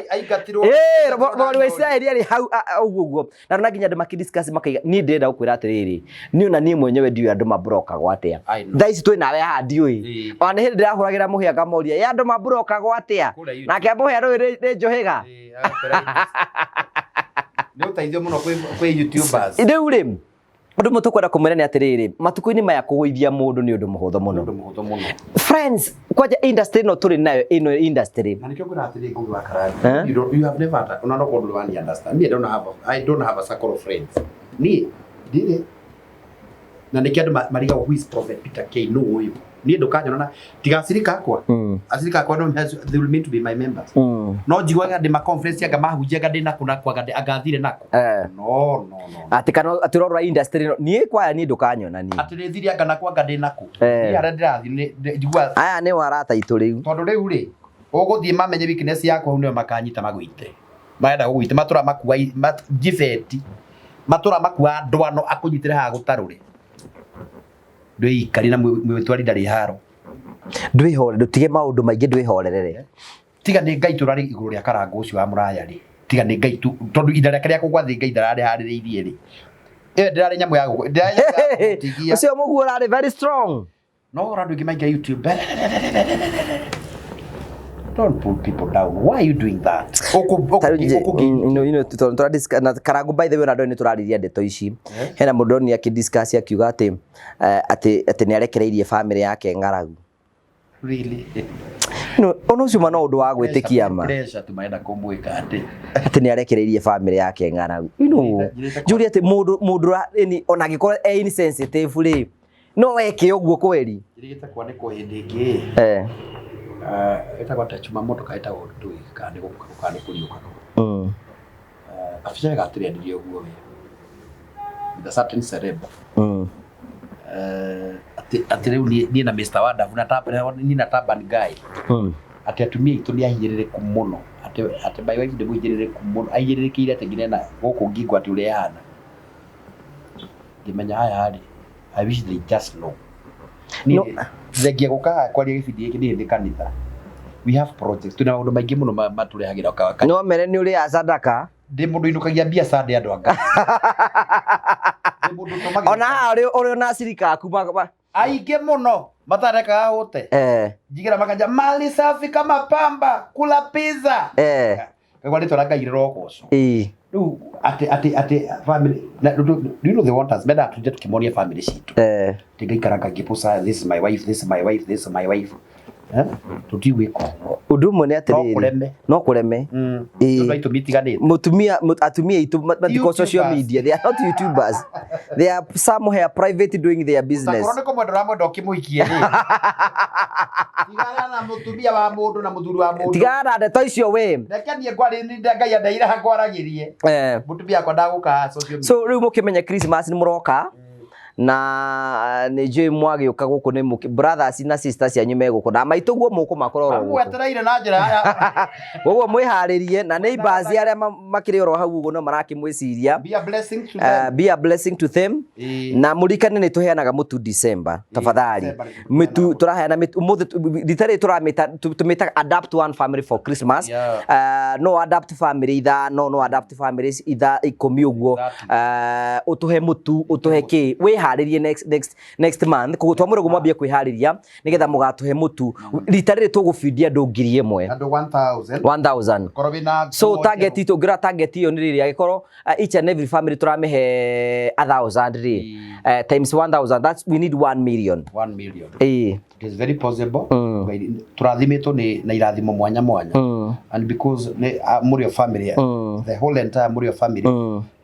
Aingatirwo. Mũrori wa Isiraeli arĩ hau, ũguo ũguo na nginya andũ makĩdiscuss makaiga niĩ ndĩrenda gũkwĩra atĩrĩrĩ, niĩ ona niĩ mwenyewe ndiũĩ andũ mamburokagwo atĩa. I know. Thaa ici twĩ nawe haha ndiũĩ. Ona nĩ hĩndĩ ndĩrahũragĩra mũhĩa ngamoria ya andũ mamburokagwo atĩa. Kũrĩa YouTube. Nake mũhĩa rũĩ nĩ njũhĩga. Ĩĩ, agakwĩra nĩ ũteithio mũno kwĩ YouTubers. Rĩu rĩ, ũndũ ũmwe tũkwenda kũmwĩra nĩ atĩrĩrĩ, matukũ-inĩ maya kũgũithia mũndũ nĩ ũndũ mũhũthũ mũno. Ũndũ mũhũthũ mũno. Friends, kwanja industry ĩno tũrĩ nayo ĩno industry. Na nĩkĩo ngwĩra atĩrĩ, Ngũgĩ wa Karanja. Eh? You don't, you have never, ona no kũndũ wani understand. Me, I don't have a circle of friends. Niĩ ndirĩ. Na nĩkĩo andũ marigagwo who is Prophet Peter K, nũ ũyũ? Niĩ ndũkanyona na tiga acirika akwa. Acirika akwa no they will mean to be my members. No njiguaga ndĩ ma conference anga mahunjia anga ndĩ naku naku anga anga thire naku. No, no, no. Atĩ kana atĩ ũrora industry ĩno niĩ kwaya niĩ ndũkanyona niĩ. Atĩ nĩ thire anga naku anga ndĩ naku. Eh. Niĩ harĩa ndĩrathiĩ njiguaga Aya nĩ arata aitũ rĩu. Tondũ rĩu rĩ ũgũthiĩ mamenye weakness yaku hau nĩyo makanyita magũite, marenda gũgũite matũra makua njibeti matũra makua ndwano akũnyitĩre haha gũtarũre ndwĩikari na mwĩtwari ndarĩ haro. Ndwĩhore, ndũtige maũndũ maingĩ, ndwĩhorerere. Tiga nĩ Ngai tũrarĩ igũrũ rĩa Karangũ ũcio wa mũraya rĩ, tiga nĩ Ngai tu tondũ ihinda rĩake rĩa kũgwa thĩ Ngai ndararĩharĩrĩirie rĩ, ĩyo ndĩrarĩ nyamũ ya gũkũ, ndĩrarĩ nyamũ ya gũgũtigia. Ũcio mũguo ũrarĩ very strong. No ora andũ aingĩ maingĩra YouTube. Don't put people down. Why are you doing that? Ũkũ na Karangũ, by the way, ona andũ nĩ tũrariria ndeto ici. Hena mũndũ ndonire akĩdiscuss akiuga atĩ atĩ nĩ arekereirie family yake ng'aragu. Really? No, ona ũcio ma no ũndũ wa gwĩtĩkia ma. Pressure tu marenda kũmwĩka atĩ. Atĩ nĩ arekereirie family yake ng'aragu. Njũrie atĩ mũndũ ona angĩkorwo e insensitive rĩ, no eke ũguo kweri? Njĩrĩgĩte kwanĩkwo hĩndĩ ĩngĩ. Ĩtagwo atĩa chuma moto kana ĩtagwo ndũĩ kana nĩ gũka kana nĩ kũriũka. Kabica gatrendirie ũguo we. With a certain celeb. Atĩ rĩu niĩ na Mr. Wadavu na niĩ na Taban Guy. Atĩ atumia aitũ nĩ ahinyĩrĩrĩku mũno. Atĩ my wife nĩ mũhinyĩrĩrĩku mũno. Ahinyĩrĩrĩkĩire atĩ nginya ena gũkũ ngingo atĩ ũrĩa ĩhana. Ngĩmenya haya rĩ, I wish they just know. No. Niĩ thengia gũka haha kwaria gĩbindi gĩkĩ niĩ nĩ kanitha. We have projects. Twĩna maũndũ maingĩ mũno matũrehagĩra No mere nĩ ũrĩaga sadaka. Ndĩ mũndũ ũinũkagia mbia Sunday andũ a Ngai. Ndĩ mũndũ ũtũmagĩra Ona haha ũrĩ ona acirika aku aingĩ mũno matarekaga hũte. Njigĩra makanja mali safi kama pamba kula pizza. Kaigua rĩtwa rĩa Ngai rĩrogocwo. Rĩu atĩ family na do you know they want us mendaga tũtinde tũkĩmonia family citũ. Atĩ ngaikara ngĩposa this is my wife, this is my wife, this is my wife. Tũtigwĩka ũguo. Ũndũ ũmwe nĩ No atĩrĩrĩ. kũreme. No kũreme. Tondũ itũmi itiganĩte. Mũtumia, atumia aitũ matiko social YouTubers. media. They are not YouTubers. They are somewhere private doing their business. Takorwo nĩ kũmwenda ũramwenda ũkĩmũhikie rĩ. Tigana na mũtumia wa mũndũ na mũthuri wa mũndũ. Tigana na ndeto icio we. Reke niĩ ngwarĩrie Ngai andeire ngwaragĩrie. Mũtumia wakwa ndagũka social media. So rĩu mũkĩmenye Christmas nĩ mũroka. Na nĩ njũĩ mwagĩũka gũkũ nĩ mũkĩ brothers na sisters anyu me gũkũ na maitũ guo mũkũmakora oro gũkũ. Amwetereire na njĩra ya Koguo mwĩharĩrie na neighbors arĩa makĩrĩ oro hau ũguo no marakĩmwĩciria. Be a blessing to them. Be a blessing to them. Na mũririkane nĩ tũheanaga mũtu December, tafadhali. December nĩ tũheanaga Mĩtu mũtu. tũraheana mĩtu ũmũthĩ rita rĩrĩ tũramĩta tũmĩtaga adapt one family for Christmas. No adapt family ithano, no adapt families itha 10 ũguo. Exactly. Ũtũhe mũtu, ũtũhe kĩ, wĩharĩrie. Mwĩharĩrie next month, koguo twamwĩra ũguo mwambie kwĩharĩria nĩgetha mũgatũhe mũtu. Rita rĩrĩ tũgũbindia andũ 1,000. Andũ 1000. 1000. Korwo wĩna So nguo target njerũ. itũ, ngĩrora target ĩyo nĩ rĩrĩ, angĩkorwo each and every family tũramĩhe 1000 rĩ, times 1000, that's we need 1 million. 1 million. Ĩĩ. It is very possible. Tũrathimĩtwo nĩ na irathimo mwanya mwanya. And because nĩ Mũrĩo family, the whole entire Mũrĩo family,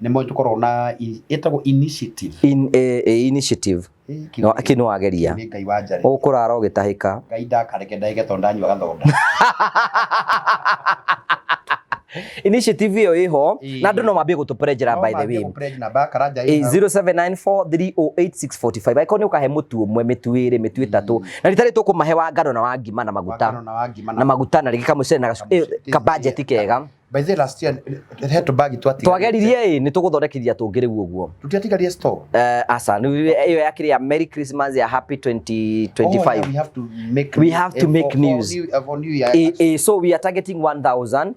nĩ mo tũkoragwo na ĩtagwo initiative. Initiative. No akĩ no wageria. Nĩ Ngai wa njarĩ. Ũkũrara ũgĩtahĩka. Ngai ndakareke ndahĩke tondũ ndanyua gathonda. Initiative ĩyo ĩho na andũ no mambie gũtũprenjera, by the way. Namba ya Karanja ĩ hau. 0794308645. Angĩkorwo nĩ ũkahe mũtu ũmwe, mĩtu ĩrĩ, mĩtu ĩtatũ, na rita rĩrĩ tũkũmahe wa ngano na wa ngima na maguta. Wa ngano na wa ngima. Na maguta na rĩngĩ kamũcere na kabajeti kega. By the way, last year he tũbagi twatigarĩte. Twageririe ĩ, nĩ tũgũthondekithia tũngĩ rĩu ũguo. Tũtiatigarie store. Aca ĩyo yakĩrĩ ya Merry Christmas, ya Happy 2025. Oh, yeah, we have to make We have to make news. For new year. So we are targeting 1000.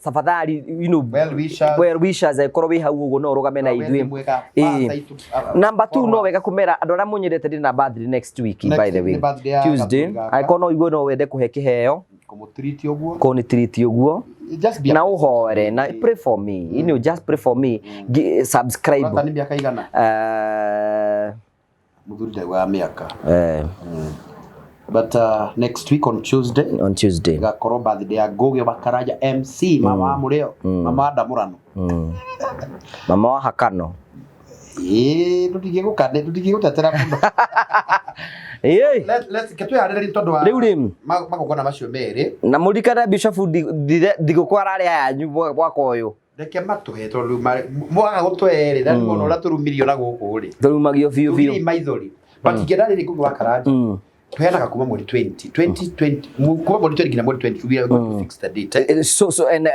Tafadhali, Well wishers. Well wishers, korwo wĩ hau ũguo no ũrũgame na ithuĩ. Number 2, no wega kũmera andũ arĩa mũnyendete ndĩ na birthday next week, Next by the way. nĩ birthday ya Tuesday. Gatũri gaka. Angĩkorwo no igue no wende kũhe kĩheo, Kũmũtreat ũguo. kũni treat ũguo. Just be a Na ũhoere na pray for me. Just pray for me. Subscribe. Ũrata nĩ mĩaka igana? Mũthuri ndaugaga mĩaka. But next week on Tuesday, On Tuesday. Gakorwo birthday ya Ngugi wa Karanja MC, mama wa Mũrĩo, mama wa Ndamũrano. Mama wa Hakano. Ĩĩ, tũtingĩgũtetera mũno. Ĩĩ. Let's ke twĩharĩrĩrie tondũ wa Rĩu rĩ. Magongona macio merĩ. Na mũririkane Bishop thigũkũ ararĩ yanyu mwaka ũyũ. Reke matũhe tondũ mwaga gũtũhe rĩ, na nĩmuona ũrĩa tũrumirio na gũkũ rĩ. Tũrumagio biũ biũ. Tũrumirie maithori. But ingĩenda rĩrĩ Ngugi wa Karanja, tũheanaga kuma mweri 20, 20, 20, kuma mweri 20 nginya mweri 20, we are going to fix the date. So and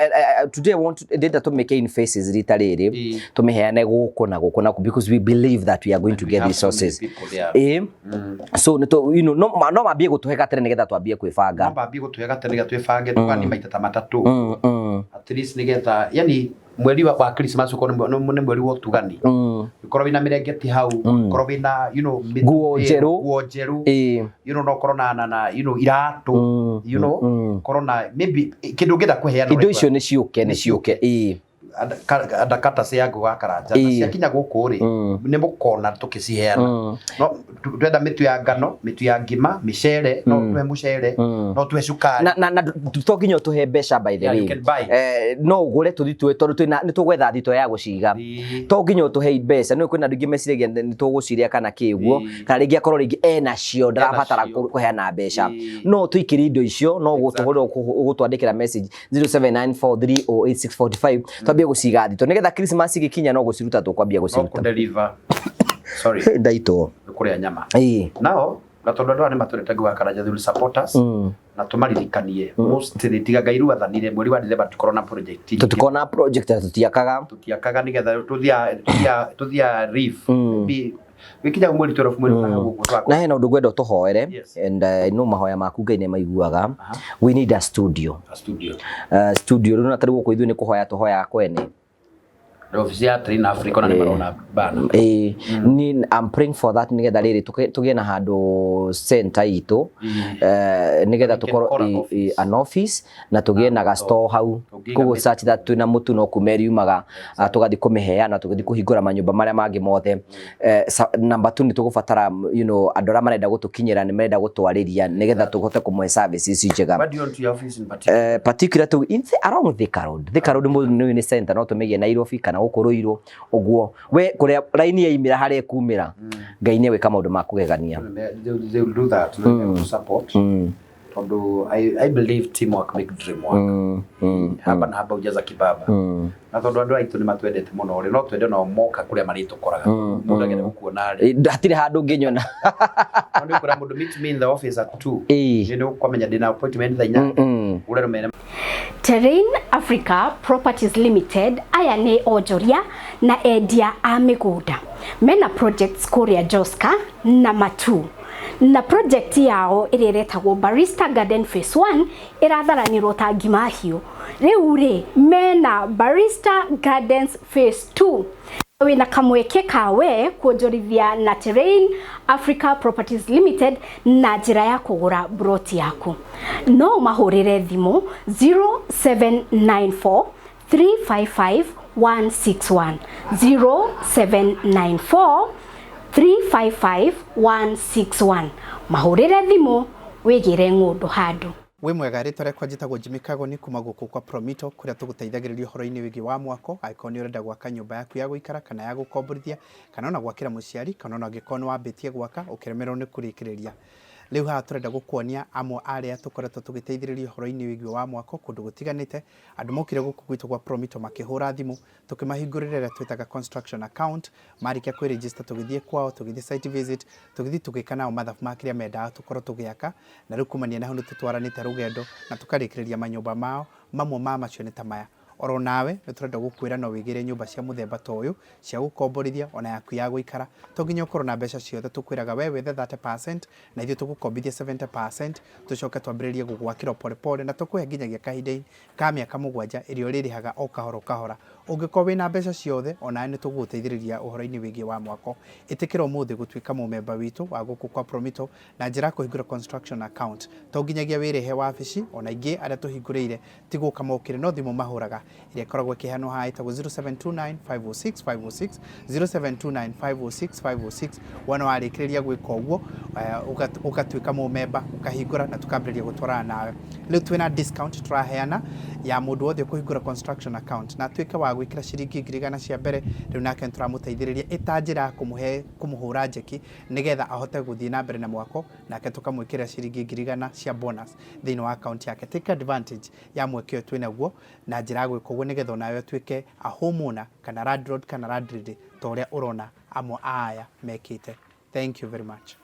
today I want to ndĩrenda to make in faces rita rĩrĩ, tũmĩheane gũkũ na gũkũ na gũkũ, because we believe that we are going to We get have so many resources. people there. So nĩ no mambie gũtũhe gatene nĩgetha twambie kwĩbanga. No mambie gũtũhe gatene nĩgetha twĩbange, tũgani maita ta matatũ. At least nĩgetha, yani mweri wa Christmas ũkorwo nĩ mweri wa ũtugani. Ũkorwo wĩna mĩrengeti hau, ũkorwo wĩna, Nguo njerũ. Nguo njerũ. No ũkorwo na, iratũ, ũkorwo na maybe kĩndũ ũngĩenda kũheana. Indo icio nĩ ciũke, nĩ ciũke. Andakata cia Ngugi wa Karanja. Na ciakinya gũkũ rĩ, nĩ mũkona tũkĩciheana. No twenda mĩtu ya ngano, mĩtu ya ngima, mĩcere, no tũhe mũcere, no tũhe cukari. Na to nginya ũtũhe mbeca, by the Yeah, you way. can buy. No ũgũre tũthiĩ tuoe tondũ nĩ tũgwetha thito ya gũciga. To nginya ũtũhe mbeca, nĩ kwĩna andũ aingĩ meciragia nĩ tũgũciria kana kĩ ũguo, kana rĩngĩ akorwo rĩngĩ ena cio, ndarabatara Ena cio. kũheana mbeca. No tũikĩrie indo icio, no ũgũtũhũrĩra, ũgũtwandĩkĩra message 0794308645, twambie gũciga thito nĩgetha Christmas ĩgĩkinya no gũciruta tũkwambia No gũciruta. kũdeliver. Sorry. Ndaitwo. Nĩ kũrĩa nyama. Nao, na tondũ andũ aya nĩ matũrete Ngugi wa Karanja, they will support us. Na tũmaririkanie. Mostly, tiga Ngai rĩu athanire, mweri wa December tũkorwo na project nyingĩ. Tũtikorwo na project na tũtiakaga. Tũtiakaga nĩgetha tũthia reef. Maybe gĩkinya mweri 12, mweri wa ũguo twakorwo. Na hena ũndũ ngwenda ũtũhoere. Yes. And no mahoya maku Ngai nĩ maiguaga. We need a studio. A studio. Studio rĩu na tarĩu gũkũ ithuĩ nĩ kũhoya tũhoyaga kwene. Office ya Train Africa na nĩ marona bana. Ni I'm praying for that nĩgetha rĩrĩ tũgĩe na handũ center itũ. Nĩgetha We can tũkorwo call an office. An office na tũgĩe na ga store hau. Tũngĩiga Koguo mĩtu. such that twĩna mũtu no kuma ĩriumaga, tũgathiĩ kũmĩheana, tũgathiĩ kũhingũra manyũmba marĩa mangĩ mothe. Number 2, nĩ tũgũbatara, andũ arĩa marenda gũtũkinyĩra nĩ marenda gũtwarĩria nĩgetha tũhote kũmũhe services ici njega. What do you want your office in particular? Particular to in the, around Thika Road. Thika Road nĩ center no tũmĩgĩe Nairobi kana gũkũ Ruiru ũguo. We kũrĩa raini yaimĩra harĩa ĩkumĩra, Ngai nĩ egwĩka maũndũ ma kũgegania. They will do that. They will support. Tondũ I believe teamwork make dream work. Haba na haba hujaza kibaba. Na tondũ andũ aitũ nĩ matwendete mũno rĩ, no twende nao moka kũrĩa marĩtũkoraga. Mũndũ agenda gũkuona rĩ. Hatirĩ handũ ũngĩnyona. No nĩ ũkwĩra mũndũ meet me in the office at 2. Nĩ ũkwamenya ndĩna appointment thaa inya. Ũrĩa rũmene. Terrain Africa Properties Limited aya nĩ onjoria na endia a mĩgũnda mena projects kũrĩa Joska na Matu, na project yao ĩrĩa ĩretagwo Barista Garden Phase 1 ĩratharanĩrwo ta ngima hiũ. Rĩu rĩ mena Barista Gardens Phase 2. Wĩna kamweke ka we kuonjorithia na Terrain Africa Properties Limited na njĩra ya kũgũra broti yaku. No ũmahũrĩre thimũ 0794 355 161, 0794 355 161. Mahũrĩre thimũ wĩgĩre ng'ũndũ handũ. Wĩ mwega, rĩtwa rĩakwa njĩtagwo Jimmy Kagoni kuma gũkũ kwa Promito kũrĩa tũgũteithagĩrĩria ũhoro-inĩ wĩgiĩ wa mwako. Angĩkorwo nĩ ũrenda gwaka nyũmba yaku ya gũikara kana ya gũkomborithia, kana ona gwakĩra mũciari, kana ona angĩkorwo nĩ wambĩtie gwaka ũkĩremererwo nĩ kũrĩkĩrĩria. Rĩu haha tũrenda gũkuonia amwe arĩa tũkoretwo tũgĩteithĩrĩria ũhoro-inĩ wĩgiĩ wa mwako kũndũ gũtiganĩte. Andũ mokire gũkũ gwitũ gwa Promito makĩhũra thimũ, tũkĩmahingũrĩra ĩrĩa twĩtaga construction account. Marĩkia kwĩ register tũgĩthiĩ kwao, tũgĩthiĩ site visit, tũgĩthiĩ tũgĩka nao mathabu ma kĩrĩa mendaga tũkorwo tũgĩaka, na rĩu kumania na hau nĩ tũtwaranĩte rũgendo na tũkarĩkĩrĩria manyũmba mao. Mamwe ma macio nĩ ta maya. Oro nawe nĩ tũrenda gũkwĩra no wĩgĩre nyũmba cia mũthemba ta ũyũ cia gũkomborithia ona yaku ya gũikara. To nginya ũkorwo na mbeca ciothe, tũkwĩraga we wethe 30% na ithuĩ tũgũkombithie 70%, tũcoke twambĩrĩrie gũgwakĩra pole pole, na tũkũhe nginyagia kahinda ka mĩaka 7 ĩrĩa ũrĩrĩhaga o kahora o kahora. Ũngĩkorwo wĩna mbeca ciothe, onawe nĩ tũgũgũteithĩrĩria ũhoro-inĩ wĩgiĩ wa mwako. Ĩtĩkĩra ũmũthĩ gũtuĩka mũmemba witũ wa gũkũ kwa Promito na njĩra ya kũhingũra construction account. To nginyagia wĩrĩhe wabici, ona ingĩ arĩa tũhingũrĩire ti gũka mokire, no thimũ mahũraga ĩrĩa ĩkoragwo ĩkĩheanwo haha ĩtagwo 0729 506 506, 0729 506 506. Wona warĩkĩrĩria gwĩka ũguo, ũgatuĩka mũmemba, ũkahingũra na tũkambĩrĩria gũtwarana nawe. Rĩu twĩna discount tũraheana ya mũndũ wothe ũkũhingũra construction account na atuĩke wa gwĩkĩra ciringi 100,000 cia mbere. Rĩu nake nĩtũramũteithĩrĩria ĩta njĩra ya kũmũhe kũmũhũra njeki nĩgetha ahote gũthiĩ na mbere na mwako, nake tũkamwĩkĩrĩra ciringi 100,000 cia bonus thĩinĩ wa account yake. Take advantage ya mweke ũyũ twĩnaguo na njĩra ya gwĩka ũguo nĩgetha onawe ũtuĩke a homeowner kana landlord kana landlady ta ũrĩa ũrona amwe a aya mekĩte. Thank you very much.